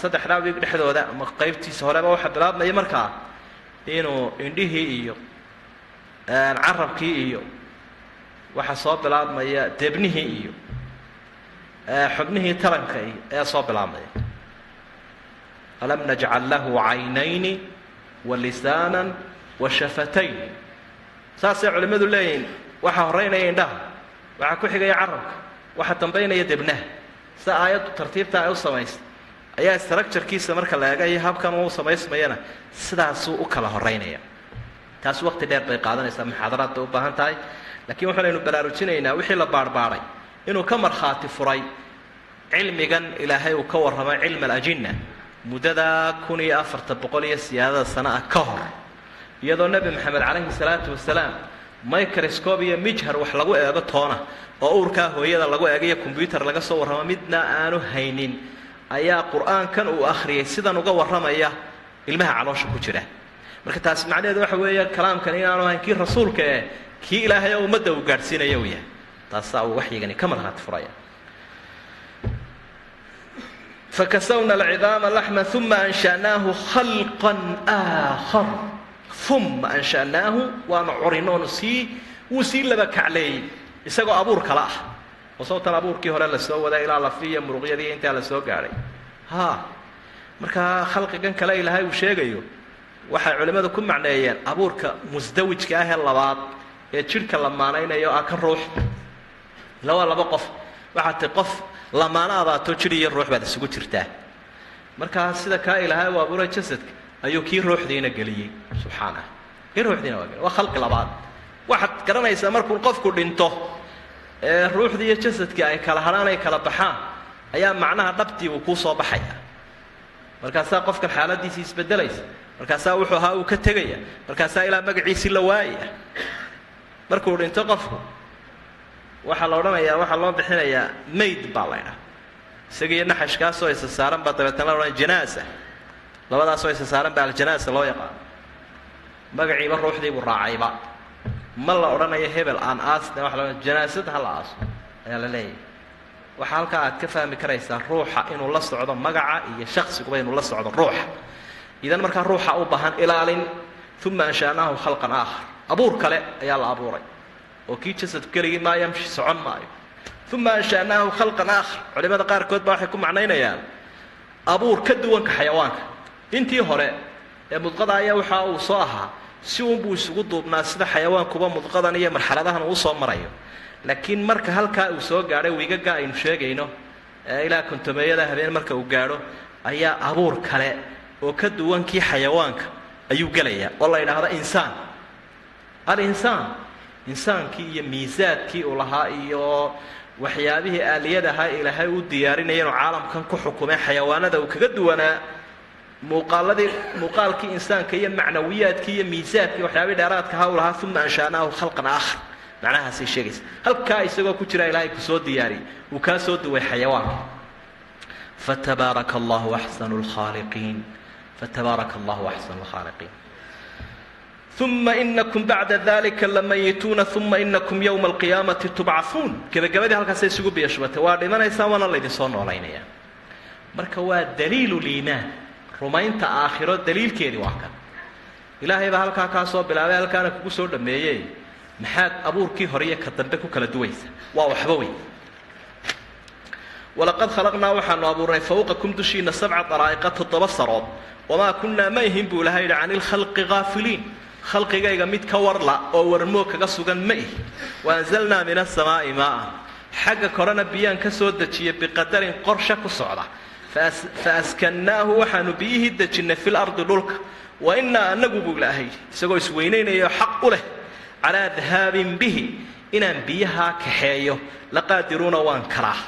saddexdaa wiig dhexdooda ama qaybtiisa horeba waxaa bilaabmaya markaa inuu indhihii iyo carabkii iyo waxaa soo bilaabmaya debnihii iyo xubnihii taranka iyo ayaa soo bilaabmaya. Alam najcal lahu caynayni wa lisaanan wa shafatayn, saasay culimmadu leeyihin. Waxaa horreynaya indhaha, waxaa ku xigaya carabka, waxaa dambaynaya debnaha. Sida aayaddu tartiibta ay u samaysay ayaa structurekiisa marka la eega iyo habkan uu samaysmayana sidaasuu u kala horeynaya. Taas waqti dheer bay qaadanaysaa, muxaadaraad bay u baahan tahay, laakiin waxaanaynu baraarujinaynaa wixii la baarbaaray inuu ka markhaati furay cilmigan Ilaahay uu ka warramay, cilm alajinna, muddadaa 1400 iyo siyaadada sano ah ka hor, iyadoo Nebi Maxamed calayhi salaatu wasalaam microscope iyo mijhar wax lagu eego toona oo uurkaa hooyada lagu eegayo, combyuter laga soo warramo midna aanu haynin, ayaa Qur-aankan uu akhriyay sidan uga warramaya ilmaha caloosha ku jira. Marka taasi macnaheedu waxa weeye kalaamkan inaanu ahayn kii rasuulka ee kii Ilaahay oo ummadda uu gaadhsiinaya uu yahay. Taasaa uu waxyigani ka markhaati furaya. Fakasawna alcidaama laxma uma anshanaahu khalqan aakhar. Uma anshanaahu, waanu curinoonu sii, wuu sii laba kacleeyey isagoo abuur kale ah, oo sawtan abuurkii hore lasoo wadaa ilaa lafiya muruqyadii intaa la soo gaadhay. Ha, markaa khalqigan kale Ilaahay uu sheegayo waxay culimmadu ku macneeyeen abuurka musdawijka ah ee labaad ee jidhka la maanaynayo ah kan ruux. Ila waa laba qof, waxaad tahy qof lamaano abaato, jidh iyo ruux baad isugu jirtaa. Markaa sida kaa ilaahay u abuuray jasadka ayuu kii ruuxdiina geliyey, subxaanah, kii ruuxdiina waa geliyey. Waa khalqi labaad. Waxaad garanaysaa markuu qofku dhinto ee ruuxdii iyo jasadkii ay kala hadhaan, ay kala baxaan, ayaa macnaha dhabtii uu kuu soo baxaya. Markaasaa qofkan xaaladiisii isbedelaysa, markaasaa wuxuu ahaa uu ka tegaya, markaasaa ilaa magaciisii la waayaya. Markuu dhinto qofku waxaa la odhanayaa, waxaa loo bixinayaa mayd baa la ydhaha. Isaga iyo naxashkaasoo isa saaran baa dabeetana la odhanaya janaasa. Labadaasoo isa saaran baa aljanaasa loo yaqaano. Magaciiba ruuxdii buu raacayba. Ma la odhanayo hebel aan aasne, waxa la odhanaya janaasada ha la aaso ayaa la leeyahay. Waxaa halkaa aad ka fahmi karaysaa ruuxa inuu la socdo magaca iyo shaksiguba inuu la socdo ruuxa. Idan markaa ruuxa u baahan ilaalin. Uma ansha'naahu khalqan aakhar, abuur kale ayaa la abuuray oo kii jasadku keligii maa yamshi, socon maayo. Uma ansha'naahu khalqan aakhar, culimada qaarkood baa waxay ku macnaynayaan abuur ka duwanka xayawaanka. Intii hore ee mudqada ayaa waxa uu soo ahaa si uunbuu isugu duubnaa, sida xayawaankuba mudqadan iyo marxaladahan uu usoo marayo. Laakiin marka halkaa uu soo gaadhay, wiigaga aynu sheegayno ee ilaa kontomeeyada habeen marka uu gaadho, ayaa abuur kale oo ka duwan kii xayawaanka ayuu gelayaa, oo la yidhaahdo insaan. Alinsaan, insaankii iyo miisaadkii uu lahaa iyo waxyaabihii aaliyadahaa ilaahay u diyaarinaya inuu caalamkan ku xukumay, xayawaanada uu kaga duwanaa, muuqaaladii, muuqaalkii insaanka iyo macnawiyaadkii iyo miisaadkii, waxyaabihii dheeraadka ahaa uu lahaa. Uma ansha'naahu khalqan aakhar macnahaasay sheegaysa. Halkaa isagoo ku jira ilaahay kusoo diyaariyey, uu kaa soo duway xayawaanka. Fatabaaraka allahu axsanu lkhaaliqiin, fatabaaraka allahu axsanu lkhaaliqiin. Uma inakum bacda dalika lamayituuna, uma inakum yowma alqiyaamati tubcahuun. Gebagabadii halkaasay isugu biyashubatay. Waa dhimanaysaan, waana laydinsoo noolaynaya. Marka waa daliilu liimaan, rumaynta aakhiro daliilkeedii waa kan. Ilaahay baa halkaa kaa soo bilaabay, halkaana kugu soo dhameeyey. Maxaad abuurkii hore iyo ka dambe ku kala duwaysa? Waa waxba wey. Walaqad khalaqnaa, waxaanu abuurnay, fawqakum dushiina, sabca daraa'iqa, 7 sarood. Wamaa kunnaa, ma ihin buu ilahay yidhi, cani ilkhalqi haafiliin, khalqigayga mid ka warla oo warmoog kaga sugan ma ihi. Waanzalnaa min asamaa'i maaa, xagga korena biyaan ka soo dejiyay, biqadarin, qorshe ku socda. Fa askannaahu, waxaanu biyihii dejinnay, fil ardi, dhulka. Wa innaa, anagu buu ilaahay isagoo isweynaynayo xaq u leh, calaa dahaabin bihi, inaan biyahaa kaxeeyo, laqaadiruuna, waan karaa,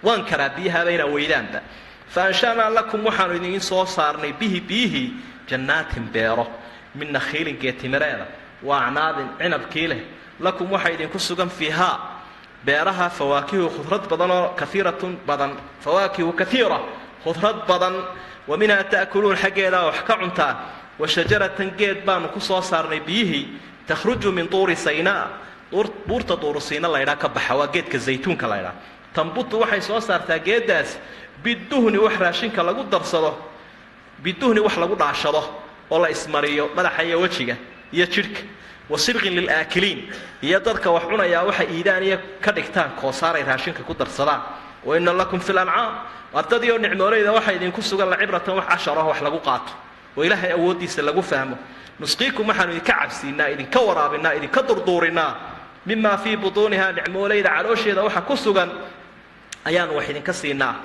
waan karaa biyahaaba inaan weydaanba. Fa ansha'naa lakum, waxaanu idin soo saarnay, bihi, biyihii, jannaatin, beero, min nakhiilin, geetimireeda, wa acnaabin, cinabkii leh. Lakum, waxaa idinku sugan, fiihaa, beeraha, fawaakihu, khudrad badan oo, kaiiratun, badan, fawaakihu kaiira, khudrad badan. Wa minhaa ta'kuluun, xaggeedaa wax ka cuntaan. Wa shajaratan, geed baanu ku soo saarnay biyihii, takhruju min tuuri saynaa, buurta tuuru siina laydhaa ka baxa, waa geedka zaytuunka laydhaa. Tambutu, waxay soo saartaa geeddaas, biduhni, wax raashinka lagu darsado, biduhni, wax lagu dhaashado oo la ismariyo madaxa iyo wejiga iyo jidhka, wa sibqin lilaakiliin, iyo dadka wax cunayaa waxay iidaan iyo ka dhigtaan koosaaray raashinka ku darsadaan. Wa ina lakum fi lancaam, ardadii oo nicmooleyda waxaa idinku sugan, lacibratan, wax cashar ah, wax lagu qaato oo ilaahay awooddiisa lagu fahmo. Nusqiikum, waxaanu idinka cabsiinaa, idinka waraabinaa, idinka durduurinaa, mimaa fii butuunihaa, nicmooleyda caloosheeda waxa ku sugan ayaanu wax idinka siinaa,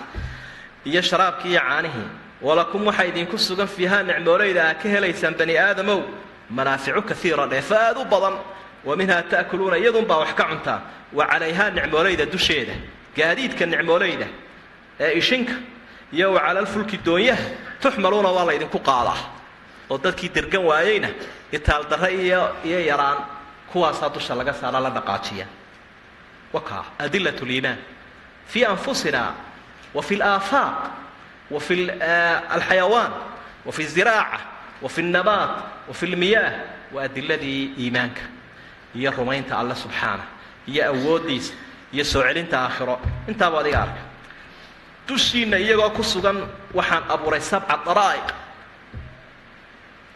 iyo sharaabkii iyo caanihii. Walakum, waxaa idinku sugan, fiihaa, nicmooleyda aa ka helaysaan, bani aadamow, manaaficu kaiira, dheefo aad u badan. Wa minhaa ta'kuluuna, iyadunbaa wax ka cuntaa. Wa calayhaa, nicmooleyda dusheeda, gaadiidka nicmooleyda ee ishinka iyo wa calalfulki, doonyaha, tuxmaluuna, waa laydinku qaadaa. Oo dadkii dergan waayeyna itaaldarre iyo yaraan kuwaasaa dusha laga saara, la dhaqaajiya. Wakaa adilat liimaan fii anfusina wa fi alaafaaq wa fi alxayawaan wa fi ziraaca wa fi alnabaat wa fi lmiyaah. Waa adiladii iimaanka iyo rumaynta alle subxaana iyo awooddiisa iyo soo celinta aakhiro. Intaaba adiga arka. Dushiinna iyagoo ku sugan waxaan abuuray sabca daraa'iq.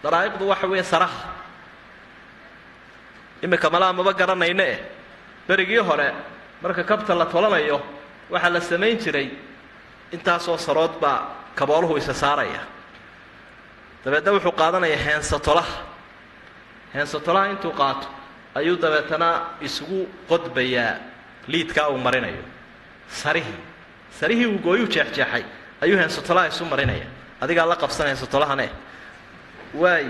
Daraa'iqdu waxa weeye saraha. Iminka malaa maba garanayno eh. Berigii hore marka kabta la tolanayo waxaa la samayn jiray intaasoo sarood baa kabooluhu isa saaraya. Dabeedna wuxuu qaadanaya heensatolaha. Heensatolaha intuu qaato ayuu dabeetana isugu qodbayaa liidkaa uu marinayo sarihii. Sarihii uu gooyuu jeexjeexay Ayuu heensotolaha isu marinaya. Adigaa la qabsan heensotolahane. Waay,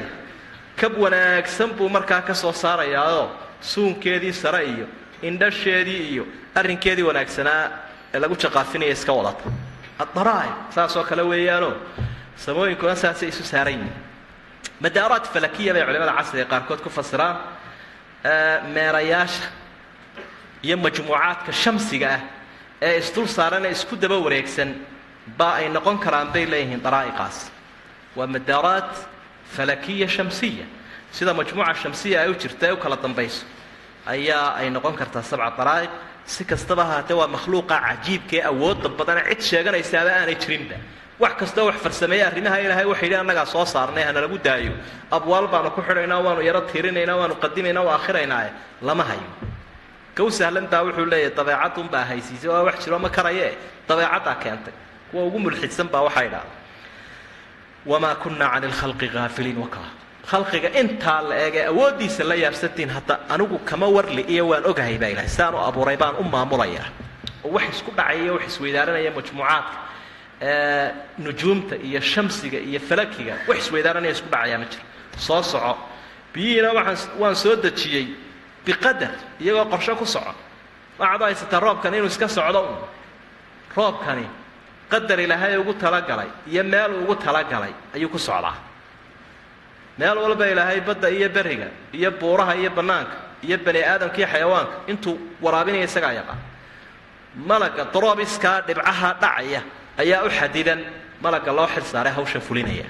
kab wanaagsan buu markaa ka soo saarayaao suunkeedii sare iyo indhasheedii iyo arrinkeedii wanaagsanaa ee lagu jaqaafinaya iska wadata. Adaraa'iq saasoo kale weeyaanoo samooyinkuna saasay isu saaran yihiin. Madaaraat falakiya bay culimada casriga qaarkood ku fasiraan meerayaasha iyo majmuucaadka shamsiga ah ee isdul saaran ee isku daba wareegsan baa ay noqon karaan bay leeyihiin daraa'iqaas. Waa madaaraat falakiya shamsiya, sida majmuuca shamsiya ay u jirta ee u kala dambayso ayaa ay noqon kartaa sabca daraa'iq. Si kastaba ahaatee waa makhluuqa cajiibka ee awoodda badane cid sheeganaysaaba aanay jirinba. Wax kastoo wax farsameeye arrimaha ilaahay waxay yidhi annagaa soo saarnay, hana lagu daayo, abwaal baanu ku xidhaynaa, waanu yaro tiirinaynaa, waanu qadimaynaa, waa akhiraynaaye lama hayo. Kow sahlan baa wuxuu leeyahay dabeecadunbaa haysiisay oo wax jiro ma karaye, dabeecaddaa keentay. Kuwa ugu mulxidsan baa waxaa idhahda wamaa kunna cani lkhalqi haafiliin. Wakaa khalqiga intaa la eeg ee awooddiisa la yaabsantiin, hadda anigu kama warli iyo waan ogahay baa ilahay, sidaan u abuuray baan u maamulayaa. Oo wax isku dhacaya iyo wax isweydaaranaya majmuucaadka nujuumta iyo shamsiga iyo falakiga, wax isweydaaranaya isku dhacayaa ma jiro. Soo soco, biyihiina waxaan waan soo dejiyey biqadar, iyagoo qorshe ku soco. Waxaad u haysataa roobkan inuu iska socdo un. Roobkani qadar ilaahay ugu talagalay iyo meel ugu talagalay ayuu ku socdaa. Meel walba ilaahay badda iyo beriga iyo buuraha iyo bannaanka iyo bani aadamka iyo xayawaanka intuu waraabinaya isagaa yaqaan. Malaga droobiskaa dhibcaha dhacaya ayaa u xadidan malaga loo xil saaray hawsha fulinaya.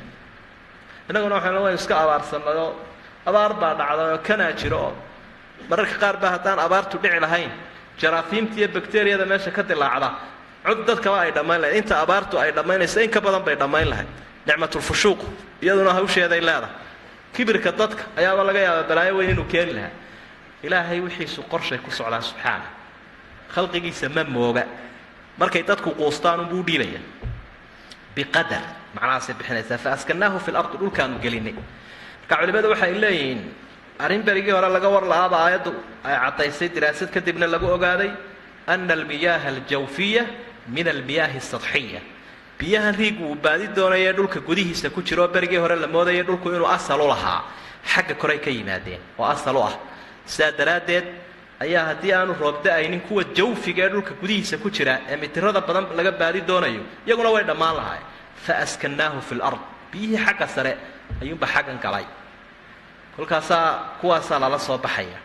Innaguna waxaynu waynu iska abaarsanayoo abaar baa dhacday oo kanaa jiro, oo mararka qaar baa haddaan abaartu dhici lahayn jaraafiimta iyo bakteriyada meesha ka dilaacda cod dadkaba ay dhammayn lahayd. Inta abaartu ay dhammaynayso in ka badan bay dhammayn lahayd. Nicmatulfushuuq iyaduna hawsheeday leedahay. Kibirka dadka ayaaba laga yaabaa balaayo weyn inuu keeni lahaa. Ilaahay wixiisu qorshay ku socdaa subxaana, khalqigiisa ma mooga. Markay dadku quustaan unbuu dhiibaya biqadar, macnahaasay bixinaysaa. Fa askannaahu fi lardi, dhulkaanu gelinay. Marka culimadu waxay leeyihiin arrin berigii hore laga war la'aaba aayaddu ay caddaysay, diraasad kadibna lagu ogaaday ana almiyaaha aljawfiya min almiyaahi asadxiya. Biyahan riigu uu baadi doonaya dhulka gudihiisa ku jiro oo berigii hore la moodaya dhulku inuu asal u lahaa, xagga koray ka yimaadeen oo asal u ah. Sidaa daraaddeed ayaa haddii aanu roob da-aynin kuwa jawfiga ee dhulka gudihiisa ku jira ee mitirada badan laga baadi doonayo iyaguna way dhammaan lahaayeen. Fa askannaahu fi lard, biyihii xagga sare ayuunba xaggan galay, kolkaasaa kuwaasaa lala soo baxaya.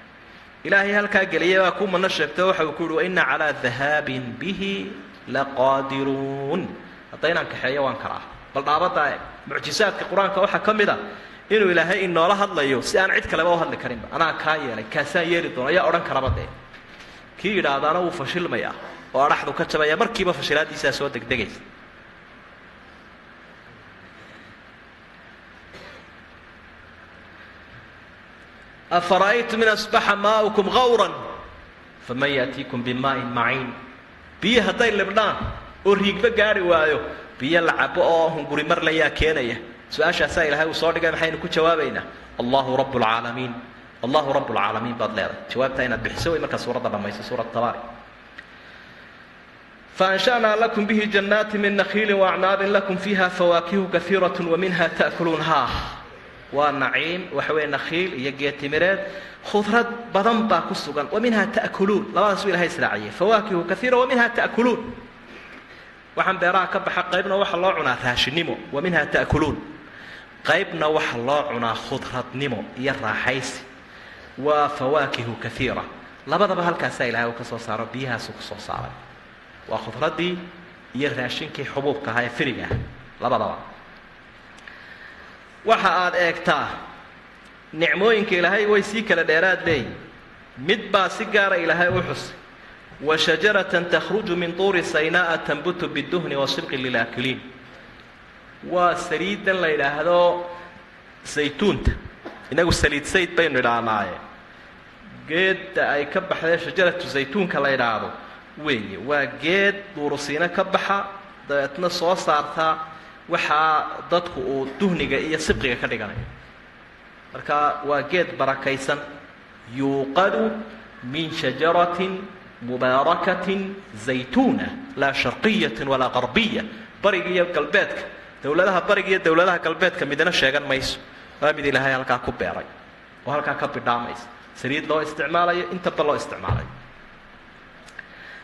Ilaahay halkaa geliyay baa ku mano sheegto, waxa uu ku yihi wa inna calaa dahaabin bihi laqaadiruun. Hadda inaan kaxeeyo waan karaa. Bal dhaabaddaa eeg, mucjisaadka qur-aanka waxaa ka mid a inuu ilaahay inoola hadlayo si aan cid kaleba u hadli karinba. Anaa kaa yeelay, kaasaan yeeli doona, ayaa odhan karaba dee. Kii yidhaahdaana wuu fashilmayaa oo adhaxdu ka jabaya markiiba, fashilaaddiisaa soo degdegaysa. Afara'aytum in asbaxa maa'ukum gawran faman ya'tiikum bimaa'in maciin. Biyo hadday libdhaan oo riigba gaari waayo, biyo la cabo oo hunguri mar layaa keenaya? Su-aashaasaa ilaahay uu soo dhigay, maxaynu ku jawaabaynaa? Allahu rabu lcaalamiin, allahu rabu lcaalamiin baad leedahay. Jawaabtaa inaad bixiso way markaa suuradda dhammayso, suurat tabaarik. Faansha'naa lakum bihi jannaati min nakhiilin waacnaabin lakum fiiha fawaakihu kaiirat waminha ta'kuluun. Haa, waa naciim, waxa weeye nakhiil iyo geetimireed, khudrad badan baa ku sugan. Wa minha ta'kuluun, labadaasuu ilahay israaciyey, fawaakihu kaiira wa minha ta'kuluun. Waxaan beeraha ka baxa qaybna waxa loo cunaa raashinimo, wa minha ta'kuluun, qaybna waxa loo cunaa khudradnimo iyo raaxaysi, waa fawaakihu kaiira. Labadaba halkaasaa ilahay uu ka soo saaro, biyahaasuu ku soo saaray. Waa khudraddii iyo raashinkii xubuubka ahaa ee firiga ah labadaba. Waxa aad eegtaa nicmooyinka ilaahay way sii kala dheeraad leeyihin, mid baa si gaara ilaahay u xusay: wa shajaratan takhruju min tuuri saynaa'a tanbutu biduhni wa sibqin lilaakiliin. Waa saliidan la yidhaahdo saytuunta, inagu saliid sayd baynu idhaahnaaye, geedda ay ka baxdee shajaratu saytuunka la yidhaahdo weeye. Waa geed duurusiino ka baxa, dabeetna soo saarta waxaa dadku uu duhniga iyo sibqiga ka dhiganayo. Marka waa geed barakaysan, yuuqadu min shajaratin mubaarakatin zaytuuna laa sharqiyatin walaa qarbiya Bariga iyo galbeedka, dowladaha bariga iyo dowladaha galbeedka midna sheegan mayso. Waa mid Ilaahay halkaa ku beeray oo halkaa ka bidhaamaysa, saliid loo isticmaalayo, intaba loo isticmaalayo.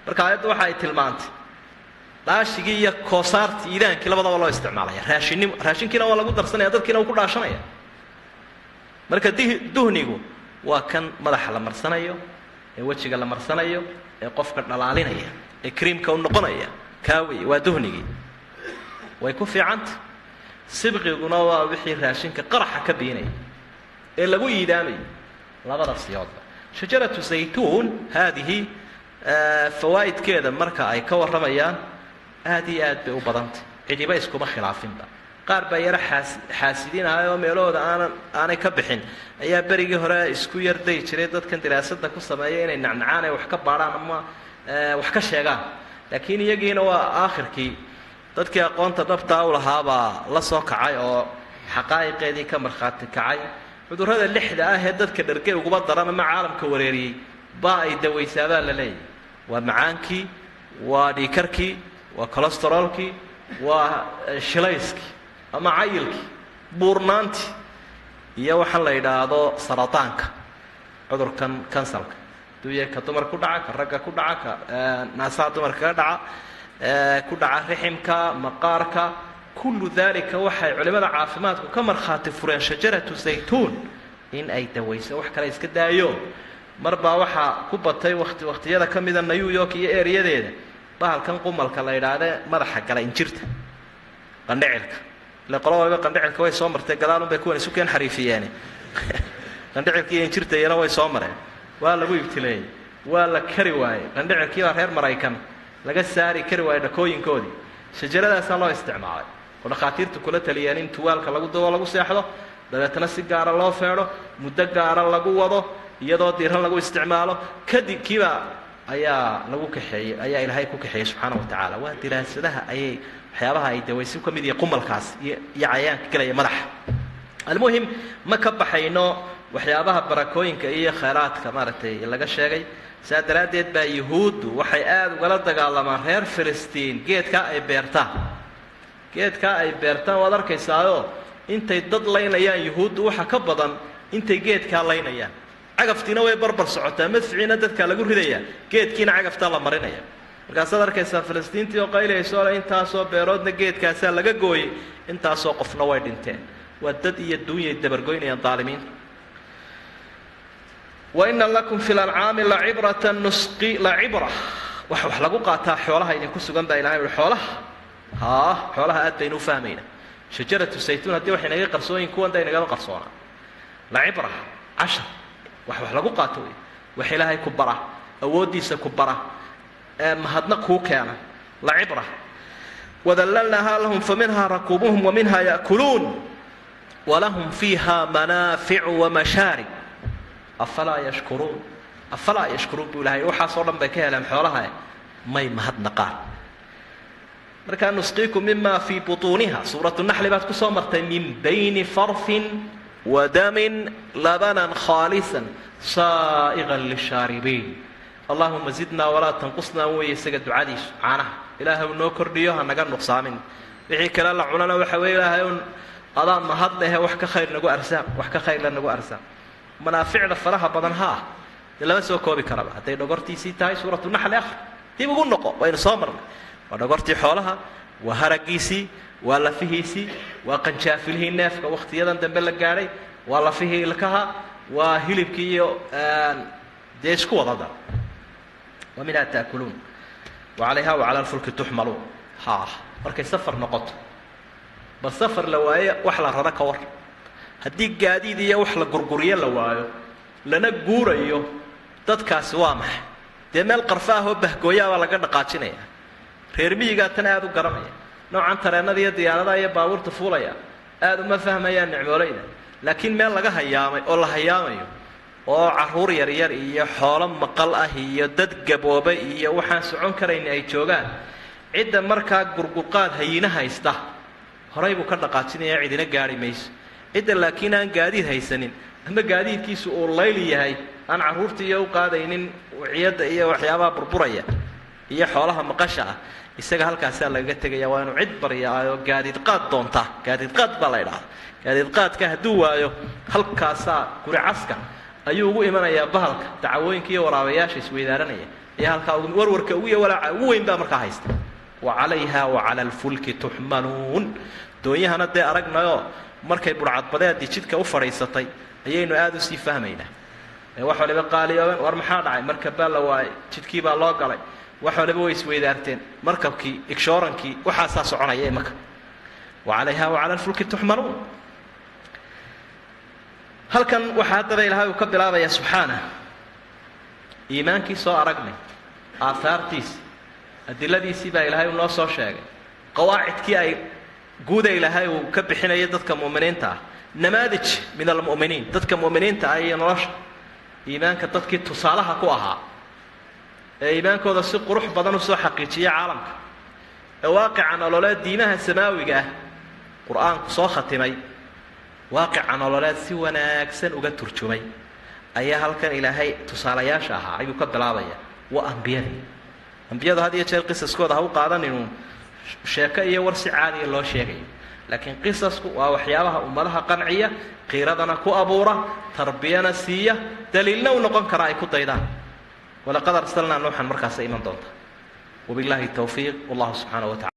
Marka aayaddu waxa ay tilmaantay dhaashigii iyo koosaartii, iidaankii, labadaba loo isticmaalaya. Raashinnim, raashinkiina waa lagu darsanaya, dadkiina wuu ku dhaashanaya. Marka duhnigu waa kan madaxa la marsanayo, ee wejiga la marsanayo, ee qofka dhalaalinaya, ee kriimka u noqonaya, kaa wey waa duhnigii, way ku fiicanta. Sibqiguna waa wixii raashinka qaraxa ka biinaya ee lagu iidaamayo, labada siyoodba. Shajaratu zaytuun haadihi fawaa'idkeeda marka ay ka warramayaan aada iyo aad bay u badantay, cidiba iskuma khilaafinba. Qaar baa yaro xaasidiin ahay oo meelahooda aanan aanay ka bixin ayaa berigii hore isku yardayi jiray dadkan diraasadda ku sameeya inay nacnacaan ay wax ka baadhaan ama wax ka sheegaan, laakiin iyagiina waa aakhirkii dadkii aqoonta dhabtaa u lahaabaa la soo kacay oo xaqaa'iqeedii ka markhaati kacay. Cudurrada lixda ah ee dadka dhargey uguba daran ama caalamka wareeriyey baa ay dawaysaabaa la leeyahy. Waa macaankii, waa dhiikarkii, waa cholesteroolkii, waa shilayskii ama cayilkii, buurnaantii, iyo waxaan la yidhaahdo sarataanka, cudurkan kansalka, hadduu yahay ka dumar ku dhaca, ka ragga ku dhaca, ka naasaha dumarka ka dhaca, ku dhaca riximka, maqaarka, kullu dalika waxay culimmada caafimaadku ka markhaati fureen shajaratu zaytuun in ay dawayso. Wax kale iska daayo, mar baa waxaa ku batay wati wakhtiyada ka mida New York iyo ereyadeeda bahalkan qumalka la idhaahde madaxa gala, injirta, qandhicilka. Ile qolo waliba qandhicilka way soo martay, gadaalun bay kuwan isu keen xariifiyeene. Qandhicilka iyo injirta iyana way soo mareen, waa lagu ibtileeyey, waa la kari waayey. Qandhicilkii baa reer Maraykan laga saari kari waayey dhakooyinkoodii. Shajaradaasaa loo isticmaalay oo dhakhaatiirtu kula taliyeen in tuwaalka lagu dabo, lagu seexdo, dabeetana si gaara loo feedho, muddo gaara lagu wado, iyadoo diiran lagu isticmaalo. Kadib kiibaa ayaa lagu kaxeeyey, ayaa Ilaahay ku kaxeeyey subxaana wa tacaala. Waa diraasadaha ayay waxyaabaha ay dawaysi ka mid yihiin qumalkaas iyo cayayaanka gelaya madaxa. Almuhim, ma ka baxayno waxyaabaha barakooyinka iyo khayraadka maaragtay laga sheegay. Saa daraaddeed baa Yuhuuddu waxay aada ugala dagaalamaan reer Filistiin geedkaa ay beertaan. Geedkaa ay beertaan waad arkaysaayo, intay dad laynayaan Yuhuuddu waxa ka badan intay geedkaa laynayaan. Cagaftiina way barbar socotaa, madficiina dadkaa lagu ridayaa, geedkiina cagaftaa la marinaya. Markaasaad arkaysaa Filistiintii oo qaylayso ole intaasoo beeroodna geedkaasaa laga gooyey, intaasoo qofna way dhinteen. Waa dad iyo duunyay dabargoynayaan daalimiinta. Waina lakum fi lancaami lacibrata nusqi lacibra, wax wax lagu qaataa xoolaha idinku sugan baa Ilahay uhi. Xoolaha haa, xoolaha aad baynu u fahmayna. Shajaratu saytuun haddii waxay naga qarsooyin, kuwan da inagama qarsoonaa. Lacibra cashar, wax wax lagu qaato wey, wax Ilaahay ku bara, awooddiisa ku bara, ee mahadna kuu keena, lacibra. Wadallalnaaha lahum faminha rakuubuhum waminha ya'kuluun walahum fiiha manaaficu wamashaarib afalaa yashkuruun. Afalaa yashkuruun buu Ilahay. Waxaasoo dhan bay ka heleen xoolaha, may mahadnaqaan? Markaa nusqiikum mima fii butuuniha, suuratu naxli baad kusoo martay, min bayni farfin wa damin labanan khaalisan saa'iqan lishaaribiin. Allahuma zidnaa walaa tanqusnaa weeye isaga ducadiisu. Caanaha Ilaahay uu noo kordhiyo, ha naga nuqsaamin. Wixii kale la cunana waxa weeye Ilaahay un adaa mahad lehe, wax ka khayr nagu arsaaq, wax ka khayrle nagu arsaaq. Manaaficda faraha badan haa dee lama soo koobi karaba. Hadday dhogortiisii tahay, suuratu naxli akhri, dib ugu noqo, waynu soo marnay. Waa dhogortii xoolaha, waa haragiisii, waa lafihiisii, waa qanjaafilihii neefka wakhtiyadan dambe la gaadhay, waa lafihii ilkaha, waa hilibkii iyo dee isku wada dar. Wa minhaa taakuluun wa calayha wa cala alfulki tuxmaluun. Ha markay safar noqoto, bal safar la waaye wax la raro ka war. Haddii gaadiid iyo wax la gurguriyo la waayo, lana guurayo, dadkaasi waa maxay? Dee meel qarfa ah oo bahgooyaabaa laga dhaqaajinaya. Reer miyigaa tan aada u garanaya. Noocan tareennada iyo diyaaradaha iyo baabuurta fuulaya aada uma fahmayaan nicmoolayda, laakiin meel laga hayaamay oo la hayaamayo oo carruur yaryar iyo xoolo maqal ah iyo dad gaboobay iyo waxaan socon karayn ay joogaan, cidda markaa gurgurqaad hayina haysta horay buu ka dhaqaajinaya, cidina gaari mayso. Cidda laakiin aan gaadiid haysanin ama gaadiidkiisu uu layli yahay, aan carruurta iyo u qaadaynin wiciyadda iyo waxyaabaha burburaya, Iyo xoolaha maqasha ah isaga halkaasaa lagaga tegaya. Waa inuu cid baryaayo gaadiid qaad doonta. Gaadiid qaad baa la idhahda. Gaadiid qaadka hadduu waayo, halkaasaa guri caska ayuu ugu imanayaa bahalka dacwooyinka iyo waraabayaasha isweydaaranaya ayaa halkaa warwarka ugu iyo walaaca ugu weyn baa markaa haysta. Wa calayha wa cala alfulki tuxmaluun. Doonyahana dee aragnayoo markay budhcadbadeedii jidka u fadhiisatay ayaynu aada usii fahmaynaa. Wax waliba qaaliyoobeen. War maxaa dhacay? Markab baa la waayay, jidkii baa loo galay, wax waliba way isweydaarteen, markabkii igshoorankii waxaasaa soconaya imaka. Wa calayha wa cala alfulki tuxmaluun. Halkan waxaa haddaba Ilaahay uu ka bilaabaya subxaana iimaankii soo aragnay, aahaartiisi, adiladiisii baa Ilaahay uu noo soo sheegay, qawaacidkii ay guuda Ilaahay uu ka bixinaya dadka mu'miniinta ah, namaadij min almu'miniin, dadka mu'miniinta ah iyo nolosha iimaanka dadkii tusaalaha ku ahaa ee iimaankooda si qurux badan usoo xaqiijiya caalamka ee waaqica nololeed diimaha samaawiga ah Qur-aanku soo khatimay, waaqica nololeed si wanaagsan uga turjumay, ayaa halkan Ilaahay tusaalayaasha ahaa ayuu ka bilaabaya. Waa ambiyadii. Ambiyadu had iyo jeer qisaskooda ha u qaadaninuu sheeko iyo war si caadiya loo sheegayo, laakiin qisasku waa waxyaabaha ummadaha qanciya, qiiradana ku abuura, tarbiyana siiya, daliilna u noqon kara ay ku daydaan. Walaqad arsalnaa Nuuxan markaasa iman doonta. Wabilaahi towfiiq, wallahu subxaana wa tacala.